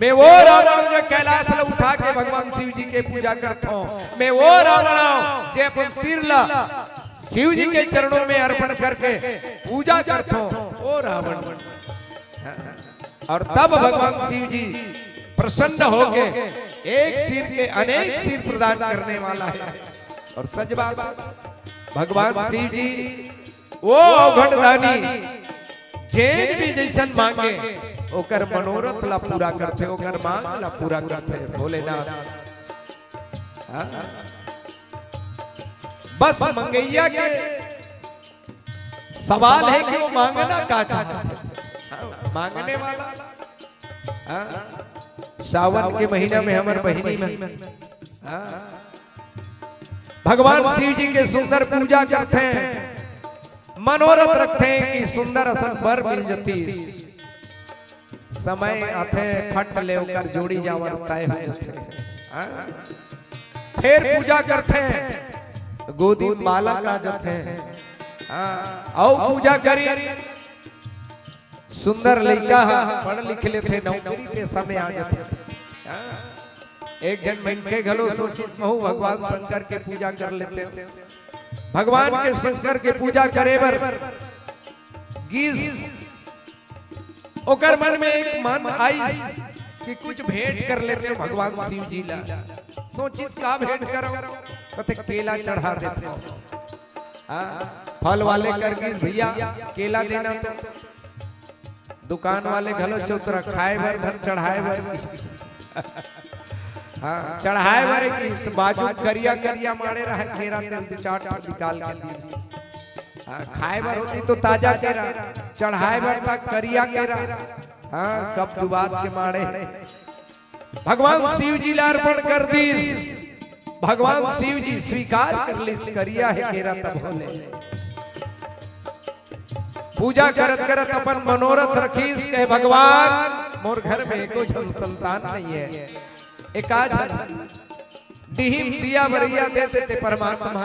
मैं वो रावण आंव जे कैलाश ल उठा के भगवान शिव जी के पूजा करथों। मैं वो रावण आंव जे अपन सिर ल शिव जी के चरणों में अर्पण करके पूजा करथों। वो रावण। और तब भगवान शिव जी प्रसन्न होके एक सिर के अनेक सिर प्रदान करने वाला है। और सच बात, भगवान शिव जी वो अवघड़ दानी, जेन भी जैसन मांगे, ओकर मनोरथ ला पूरा करथे, ओकर मांग ला पूरा करथे भोलेनाथ। हाँ? बस मंगैया के सवाल है कि वो मांगना का चाहथे। हाँ, मांगने वाला। हाँ? सावन के महीना में हमर बहिनी मन, हाँ? भगवान शिव जी के सुंदर पूजा करथे, मनोरथ रखथे कि सुंदर असन बर मिल जतिस। समय आथे, फट ले ओकर जोड़ी जावर तय हो जथे। हाँ? फेर पूजा करथे, गोदी म बालक आ जथे। हाँ? अउ पूजा करी, सुंदर लइका ह पढ़ लिख लेथे, नौकरी पेशा में आ जथे। हाँ? एक झन मनखे घलो सोचिस, महू भगवान शंकर के पूजा कर लेतेंव। भगवान के शंकर के पूजा करे बर गिस, ओकर मन में एक मन आइस कि कुछ भेंट कर लेतेंव भगवान शिव जी ला। सोचिस, का भेंट करंव? कथे, केला चढ़ा देतेंव। हाँ, फल वाले कर गिस, भैया केला देना तो। दुकान वाले घलो चौतरा, खाए बर धन चढ़ाए बर। हाँ, चढ़ाए बर कि तो बाजू करिया करिया माड़े रहे केरा, तेल दू चार ठो निकाल के दिस। हाँ, खाए बर होतिस तो ताजा केरा, चढ़ाए बर त करिया केरा। हाँ, कब जुबात के माड़े। भगवान शिव जी ला अर्पण कर दिस। भगवान शिव जी स्वीकार कर लिस, करिया हे केरा तभो ले। पूजा करत करत अपन मनोरथ रखिस, कहे, भगवान, मोर घर में एको झन संतान नहीं है, एकाध झन डीहिम दिया बरइया दे देते परमात्मा।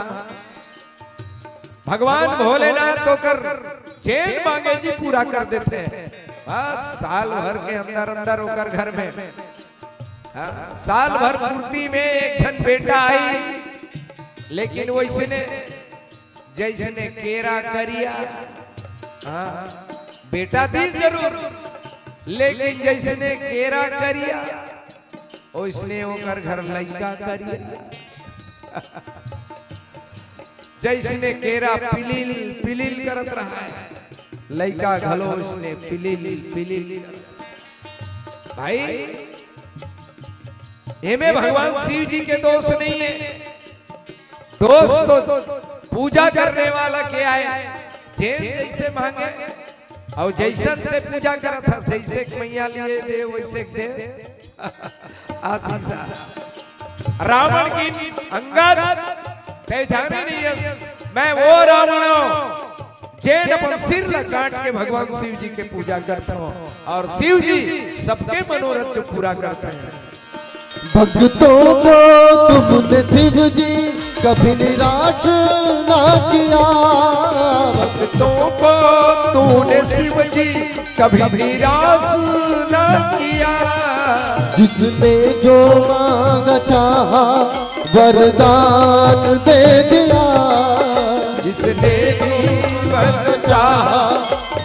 भगवान भोलेनाथ ओकर जेन मांगे जी पूरा कर देथे। बस साल भर के अंदर अंदर ओकर घर में, हाँ, साल भर पूर्ति में एक झन बेटा आई, लेकिन वैसने जैसने केरा करिया, हाँ, बेटा दिस जरूर, लेकिन जैसने केरा करिया, ओइसने ओकर घर लइका करिया। जइसने केरा पिलिल पिलिल करत रहय, लइका घलो ओइसने पिलिल पिलिल करत। भाई, एमे भगवान शिव जी के दोष नहीं है, दोष तो पूजा करने वाला के आय, जेन जइसे मांगे। अउ जइसन ते पूजा करत हस, जइसे के मइया लिए दे, वइसे के दे। आशीष। रावण किहिस, अंगद, ते जाने नहीं हस, मैं वो रावण हूँ, जेन अपन सिर ला काट के भगवान शिव जी के पूजा करत हूँ, अउ शिव जी सबके मनोरथ जो पूरा करत हैं। भक्तों को तुमने शिव जी कभी निराश ना किया। भक्तों को तूने शिव जी कभी निराश ना किया। जिसने जो मांगा चाहा, वरदान दे दिया। जिसने भी वर चाहा,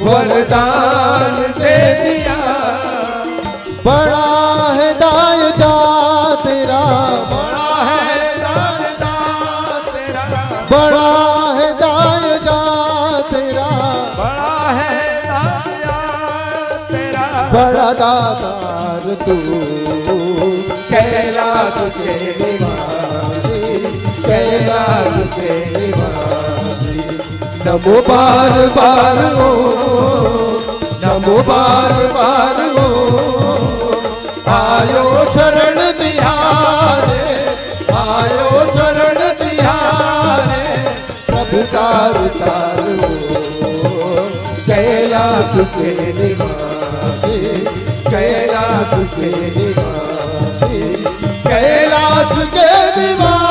वरदान दे दिया। बड़ा है दायरा तेरा, बड़ा है दायरा तेरा। बड़ा है दायरा तेरा, बड़ा है दायरा तेरा। बड़ा दातार तू, कैलाश के निवासी, कैलाश के निवासी। नमो बार बार ओ, नमो बार बार ओ, आयो शरण तिहारे, आयो शरण तिहारे। प्रभु तार तार ओ, कैलाश के निवासी, कैलाश के निवासी, कैलाश के निवासी।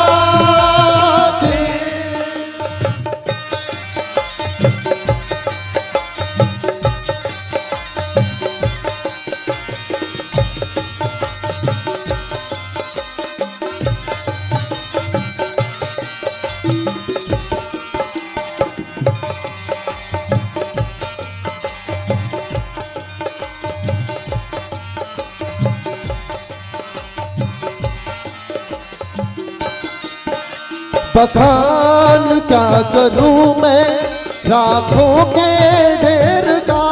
बखान क्या करूं मैं लाखों के ढेर का।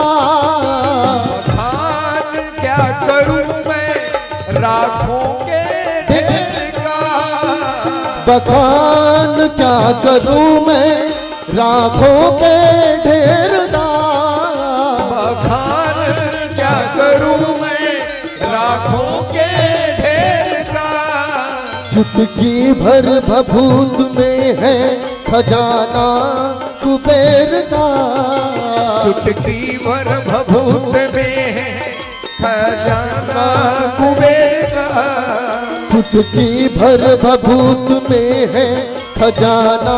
बखान क्या करूं मैं लाखों के ढेर का। बखान क्या करूं मैं लाखों के ढेर का। बखान क्या करूं मैं लाखों के ढेर का। चुटकी भर भभूत में है खजाना कुबेर का। चुटकी भर भभूत में है खजाना कुबेर का। चुटकी भर भभूत में है खजाना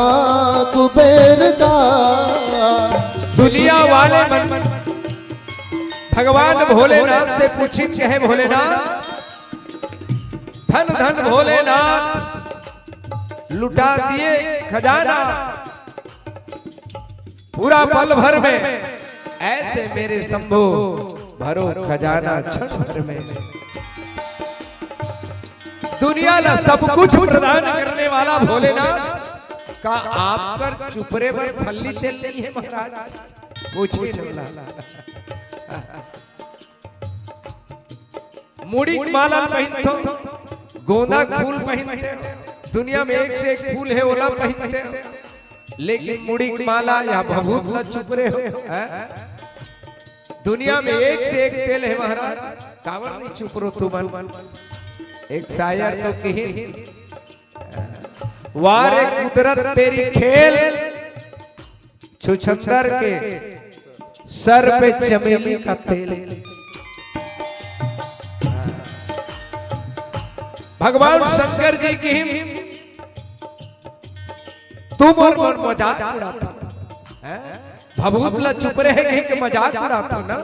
कुबेर का। दुनिया वाले मन भगवान भोलेनाथ से पूछिन, कहे भोलेनाथ, धन धन भोलेनाथ, लुटा दिए खजाना पूरा पल भर में, ऐसे मेरे शंभो भरो खजाना क्षण भर में। दुनिया ला सब कुछ प्रदान करने वाला भोलेनाथ, का आप कर चुपरे बर फल्ली तेल नहीं है महाराज? पूछे चला। मुड़ी के माला पहिनथो, गोंदा के फूल पहिनथे, दुनिया में एक से एक फूल है, ओला पहिनथे, लेकिन मुड़ी के माला या भभूत ला चुपरे हो, हैं? दुनिया में एक से एक तेल है महाराज, काबर नहीं चुपरो तुमन? एक शायर तो कही, वारे कुदरत तेरी खेल, छुछंदर के सर पे चमेली का तेल। भगवान शंकर जी की तुम और मन मजाक उड़ाथो, हैं? भभूत ला चुपरे कहिके मजाक उड़ाथो ना।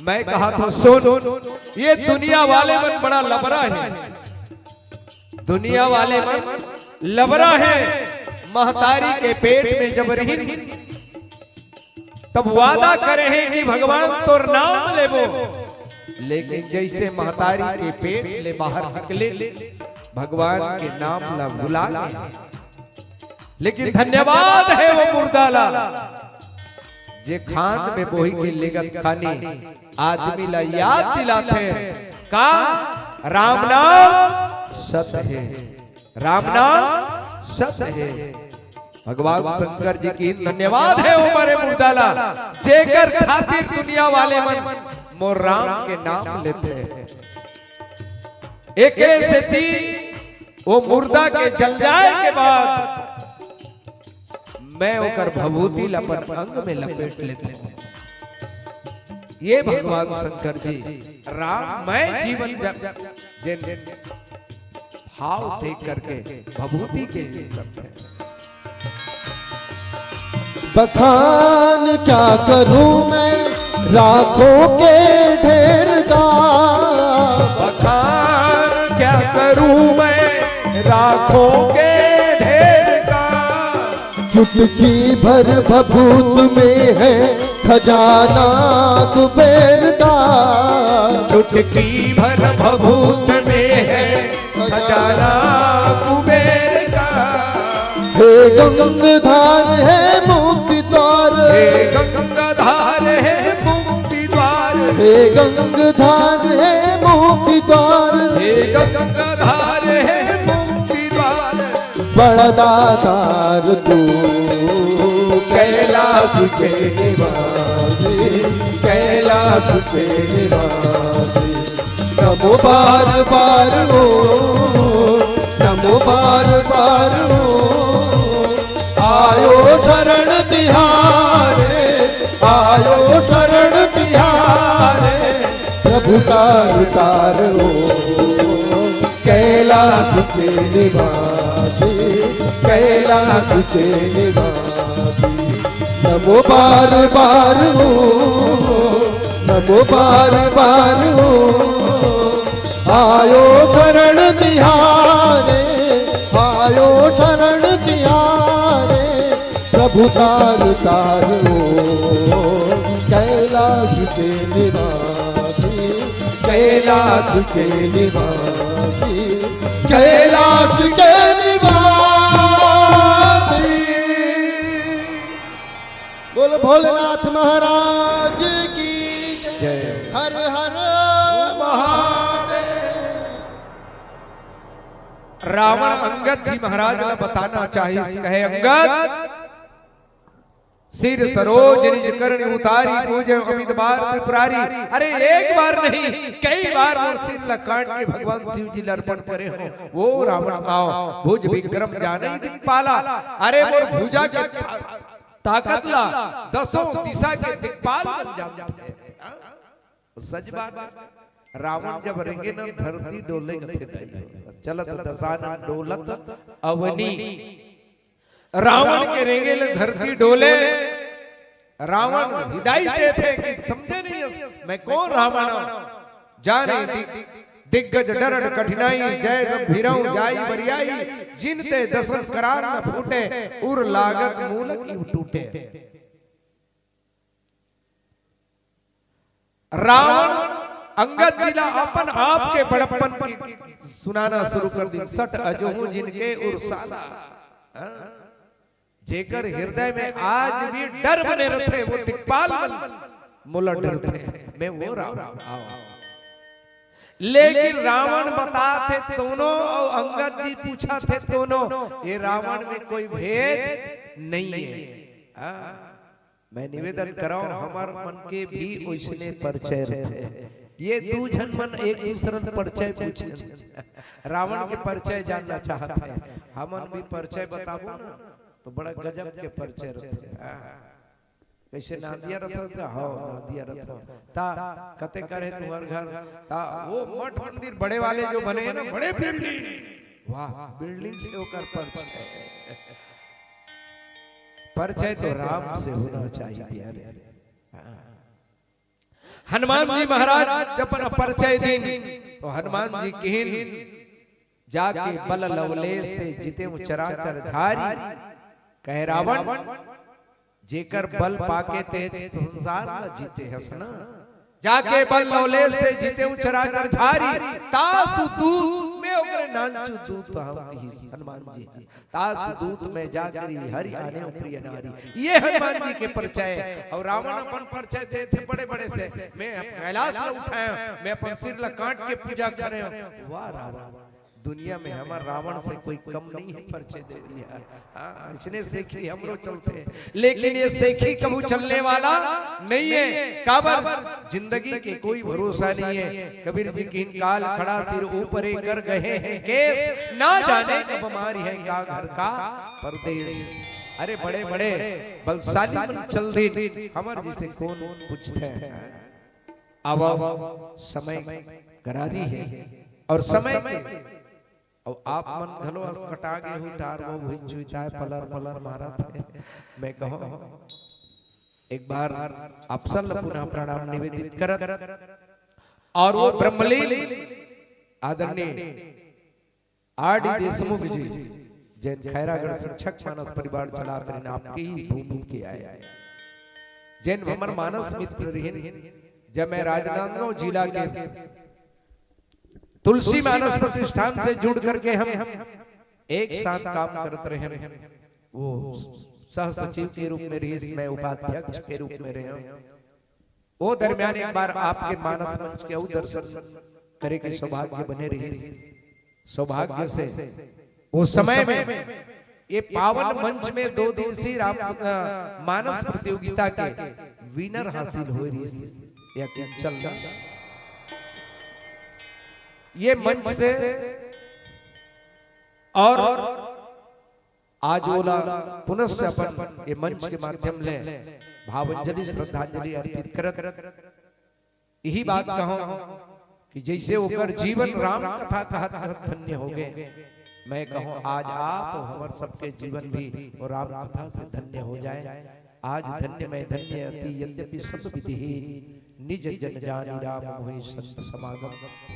मैं कहा था सुन, ये दुनिया वाले मन बड़ा लबरा है, दुनिया वाले मन लबरा है। महतारी के पेट में जब रहिन तब वादा करे हैं कि भगवान तोर नाम लेबो, लेकिन जैसे महतारी के पेट ले बाहर निकले भगवान के नाम ला भुला गए। लेकिन धन्यवाद है वो मुर्दा ला जे खान में बोही के लेगत खानी आदमी ला याद दिलाथे का राम नाम सत है, राम नाम सत है। भगवान शंकर जी की धन्यवाद है वो मरे मुर्दा ला जेकर खातिर दुनिया वाले मन मोर राम के नाम लेथे। एकरे सेती वो मुर्दा के जल जाए के बाद मैं ओकर भभूति ला अपन अंग में लपेट लेथों। ये भगवान शंकर जी राम मैं जीवन जब जेन भाव देख करके भभूति के करते हैं। बखान क्या करूं मैं लाखों के ढेर का। बखान क्या करूं मैं लाखों के ढेर का। चुटकी भर भभूत में है खजाना कुबेर का। चुटकी भर भभूत में है खजाना कुबेर का। हे गंगधार है मुक्ति द्वार। हे गंगाधार है मुक्ति द्वार। हे गंगधार है मुक्ति द्वार। हे गंगाधार है मुक्ति द्वार। बड़ा दातार तू कैलाश के निवासी, कैलाश के निवासी। नमो बार बार ओ, नमो बार बार ओ, आयो शरण तिहारे, आयो शरण तिहारे। प्रभु तार तार ओ, कैलाश के निवासी, कैलाश के निवासी। नमो बार बार ओ, नमो बार बार ओ, आयो शरण तिहारे, आयो शरण तिहारे। प्रभु तार तार ओ, कैलाश के निवासी, कैलाश के निवासी, कैलाश के निवासी। बोल भोलेनाथ महाराज की जय। हर हर महादेव। रावण अंगद जी महाराज ला बताना चाहिस, कहे, "अंगद, सिर सरोज निज करनि उतारी, पूजे अमित बार त्रिपुरारी।" अरे, एक बार नहीं, कई बार मोर सिर ला काट के भगवान शिव जी ला अर्पण करे हो, वो रावण आओ, भुज विक्रम जाने दिखपाला। अरे, मोर भुजा के ताकत ला दसों दिशा के दिक्पाल बन जाथे। सच बात। रावण जब रेंगे न, धरती डोले कथे दाई। चलत दशानन डोलत अवनी। रावण के रेंगे ले धरती डोले। रावण हिदाई देथे कि समझे नहीं हस, मैं कौन रावण हूँ? जाने दि-, दिग्गज डरड कठिनाई, जय जब भीरऊ जाई बरियाई, जिनते दसन करार न फूटे, उर लागत मूल की टूटे। रावण अंगद जी ला अपन आप के बड़प्पन की सुनाना शुरू कर दिन। सठ अजहू जिनके उर साला। हाँ? जेकर हृदय में आज भी डर बने रथे, वो दिक्पाल मन मोला डरथे, मैं वो रावण आव। लेकिन रावण बताथे तोनो अउ अंगद जी पूछथे तोनो, ये रावण में कोई भेद नहीं है। हाँ, मैं निवेदन करौं, हमर मन के भी ओइसने परिचय रथे। ये दू झन मन एक दूसर से परिचय पूछे, रावण के परिचय जानना चाहत हे, हमन भी परिचय बताबो ना, तो बड़ा गजब के परिचय रथे। हाँ। कइसे नांदिया रथव का? हव, नांदिया रथव। ता कते करे तुम्हर घर? ता वो मठ मंदिर बड़े वाले जो बने हैं ना, बड़े बिल्डिंग। वाह, बिल्डिंग से ओकर परिचय। परिचय तो राम से होना चाहिए, प्यारे। हाँ। हनुमान जी महाराज जब अपन परिचय दिन, तो हनुमान जी किहिन, "जाके बल लवलेस ते जितेउ चराचर झारी।" कहे रावण, जेकर बल पाके ते संसार ल जीते हस ना, "जाके बल लवलेस ते जितेउ चराचर झारी, तासु दूत में ओकरे नानचु दूत हम किहिस हनुमान जी।" तासु दूत में जाकरी हरि आनेउ प्रिय नारी। ये हनुमान जी के परिचय। अउ रावण अपन परिचय देथे बड़े बड़े से, "मैं कैलाश ल उठाए हंव, मैं अपन सिर ल काट के पूजा करे हंव।" वाह रावण, दुनिया में हमर रावण से कोई कम नहीं है परिचय दे दिया। हाँ, इसने सेखी हमरो चलथे, लेकिन ये सेखी कभू चलने वाला नहीं है। काबर? जिंदगी के कोई भरोसा नहीं है। कबीर जी किहिन, "काल खड़ा सिर ऊपरे कर गहे हैं केस, ना जाने कब मारिहैं का घर का परदेस।" अरे बड़े बड़े बलशाली मन चल दिन, हमर जिसे कौन पूछथे? अब समय करारी है अउ समय के, अउ आप मन घलो असकटा गे हो, टार वो हुई चुईताय पलर पलर मारत हे। मैं कहूं एक बार आप सब ल पुनः प्रणाम निवेदित करत, अउ वो ब्रह्मलीन आदरणीय आर डी देशमुख जी, जेन खैरागढ़ शिक्षक मानस परिवार चलात रहिन, आपके ही भूमि के आय, जेन हमर मानस मित्र रहिन, जब मैं राजनांदगांव जिला के तुलसी मानस प्रतिष्ठान से जुड़ करके हम एक साथ काम करत रहेन, वो सह सचिव के रूप में रहिस, मैं उपाध्यक्ष के रूप में रहेंव। ओ दरमियान एक बार आपके मानस मंच के अउ दर्शन करे के सौभाग्य बने रहिस। सौभाग्य से ओ समय में ये पावन मंच में दो दिवसीय राम, अ, मानस प्रतियोगिता के winner हासिल होय रहिस या किंचल ला। ये मंच से और आज ओला पुनश्च अपन ये मंच के माध्यम ले भावंजलि, श्रद्धांजलि अर्पित करत इही बात कहूं कि जैसे ओकर जीवन राम कथा कहत कहत धन्य हो गए, मैं कहूं आज आप और हमर सबके जीवन भी वो राम कथा से धन्य हो जाए। आज धन्य मैं धन्य अति यद्यपि सब विधिहीन, निज जन जानी राम मोहि संत समागम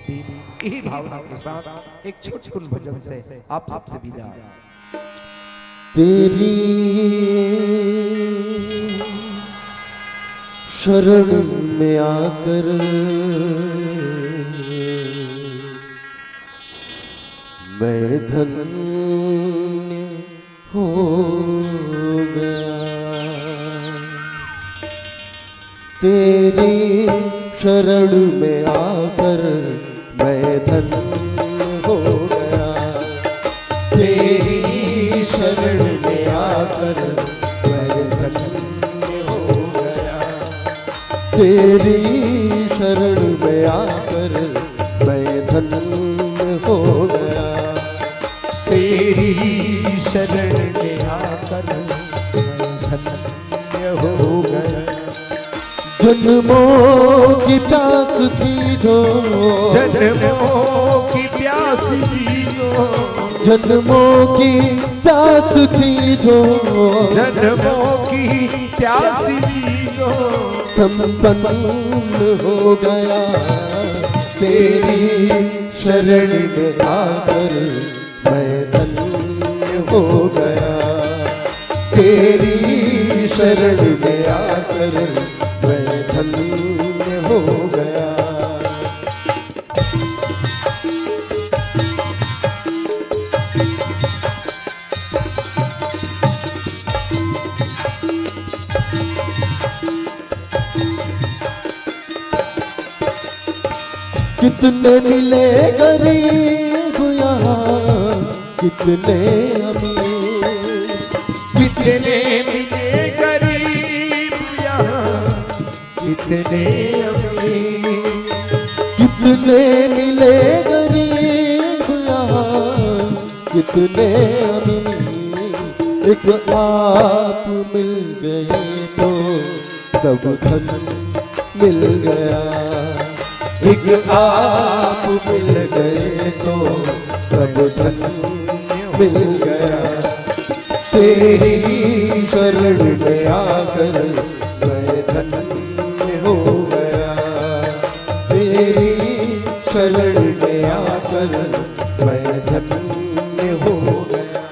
दीन। यही भावना के साथ एक छोटकुन भजन से आप सबसे विदा। तेरी शरण में आकर मैं धन्य हो गया। तेरी शरण में आकर मैं धन्य हो गया। तेरी शरण में आकर मैं धन्य हो गया। तेरी शरण में आकर मैं धन्य हो गया। तेरी शरण में आकर मैं धन्य हो गया। जन्मों की प्यास थी जो, जन्मों की प्यास थी जो, जन्मों की प्यास थी जो, जन्मों की प्यास थी जो, संपन्न हो गया। तेरी शरण में आकर मैं धन्य हो गया। तेरी शरण में आकर मैं धन्य हो गया। कितने मिले गरीब यहाँ, कितने अमीर। कितने मिले गरीब यहाँ, कितने अमीर। कितने मिले गरीब यहाँ, कितने अमीर। एक आप मिल गए तो सब धन मिल गया। एक आप मिल गए तो सब धन मिल गया। तेरी शरण में आकर मैं धन्य हो गया। तेरी शरण में आकर मैं धन्य हो गया।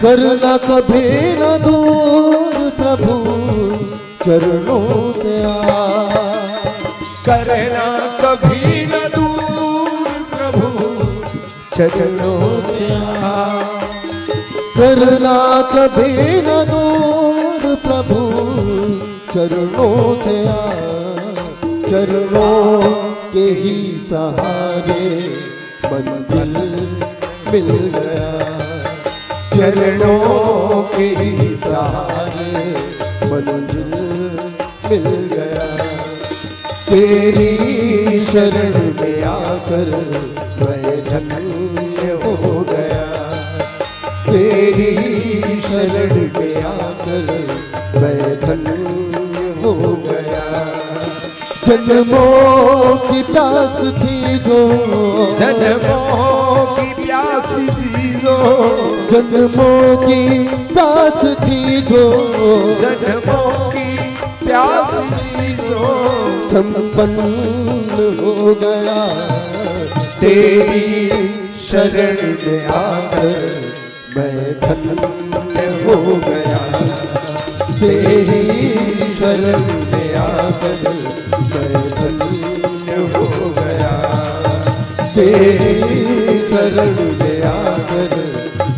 करना कभी न दूर प्रभु चरणों से आ। करना कभी न दूर प्रभु चरणों से आ। करना कभी न दूर प्रभु चरणों से आ। चरणों के ही सहारे मंजिल मिल गया। चरणों के ही सहारे मंजिल मिल गया। तेरी शरण में आकर मैं धन्य हो गया। तेरी शरण में आकर मैं धन्य हो गया। जन्मों की प्यास थी जो, जन्मों की जन्मों की प्यास थी जो, जन्मों की प्यास थी जो, संपन्न हो गया। तेरी शरण में आकर मैं धन्य हो गया। तेरी शरण में आकर मैं धन्य हो गया। तेरी शरण में आकर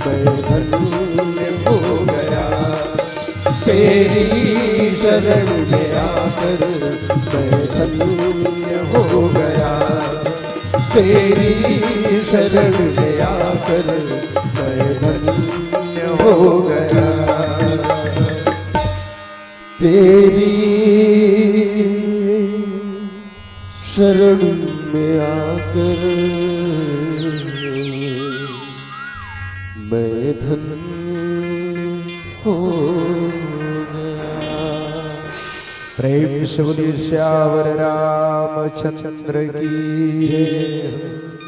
मैं धन्य हो गया। तेरी शरण में आकर मैं धन्य हो गया। तेरी शरण में आकर मैं धन्य हो गया। तेरी शरण में आकर मैं धन्य हो गया। प्रेम से बोलिए सियावर रामचंद्र की जय।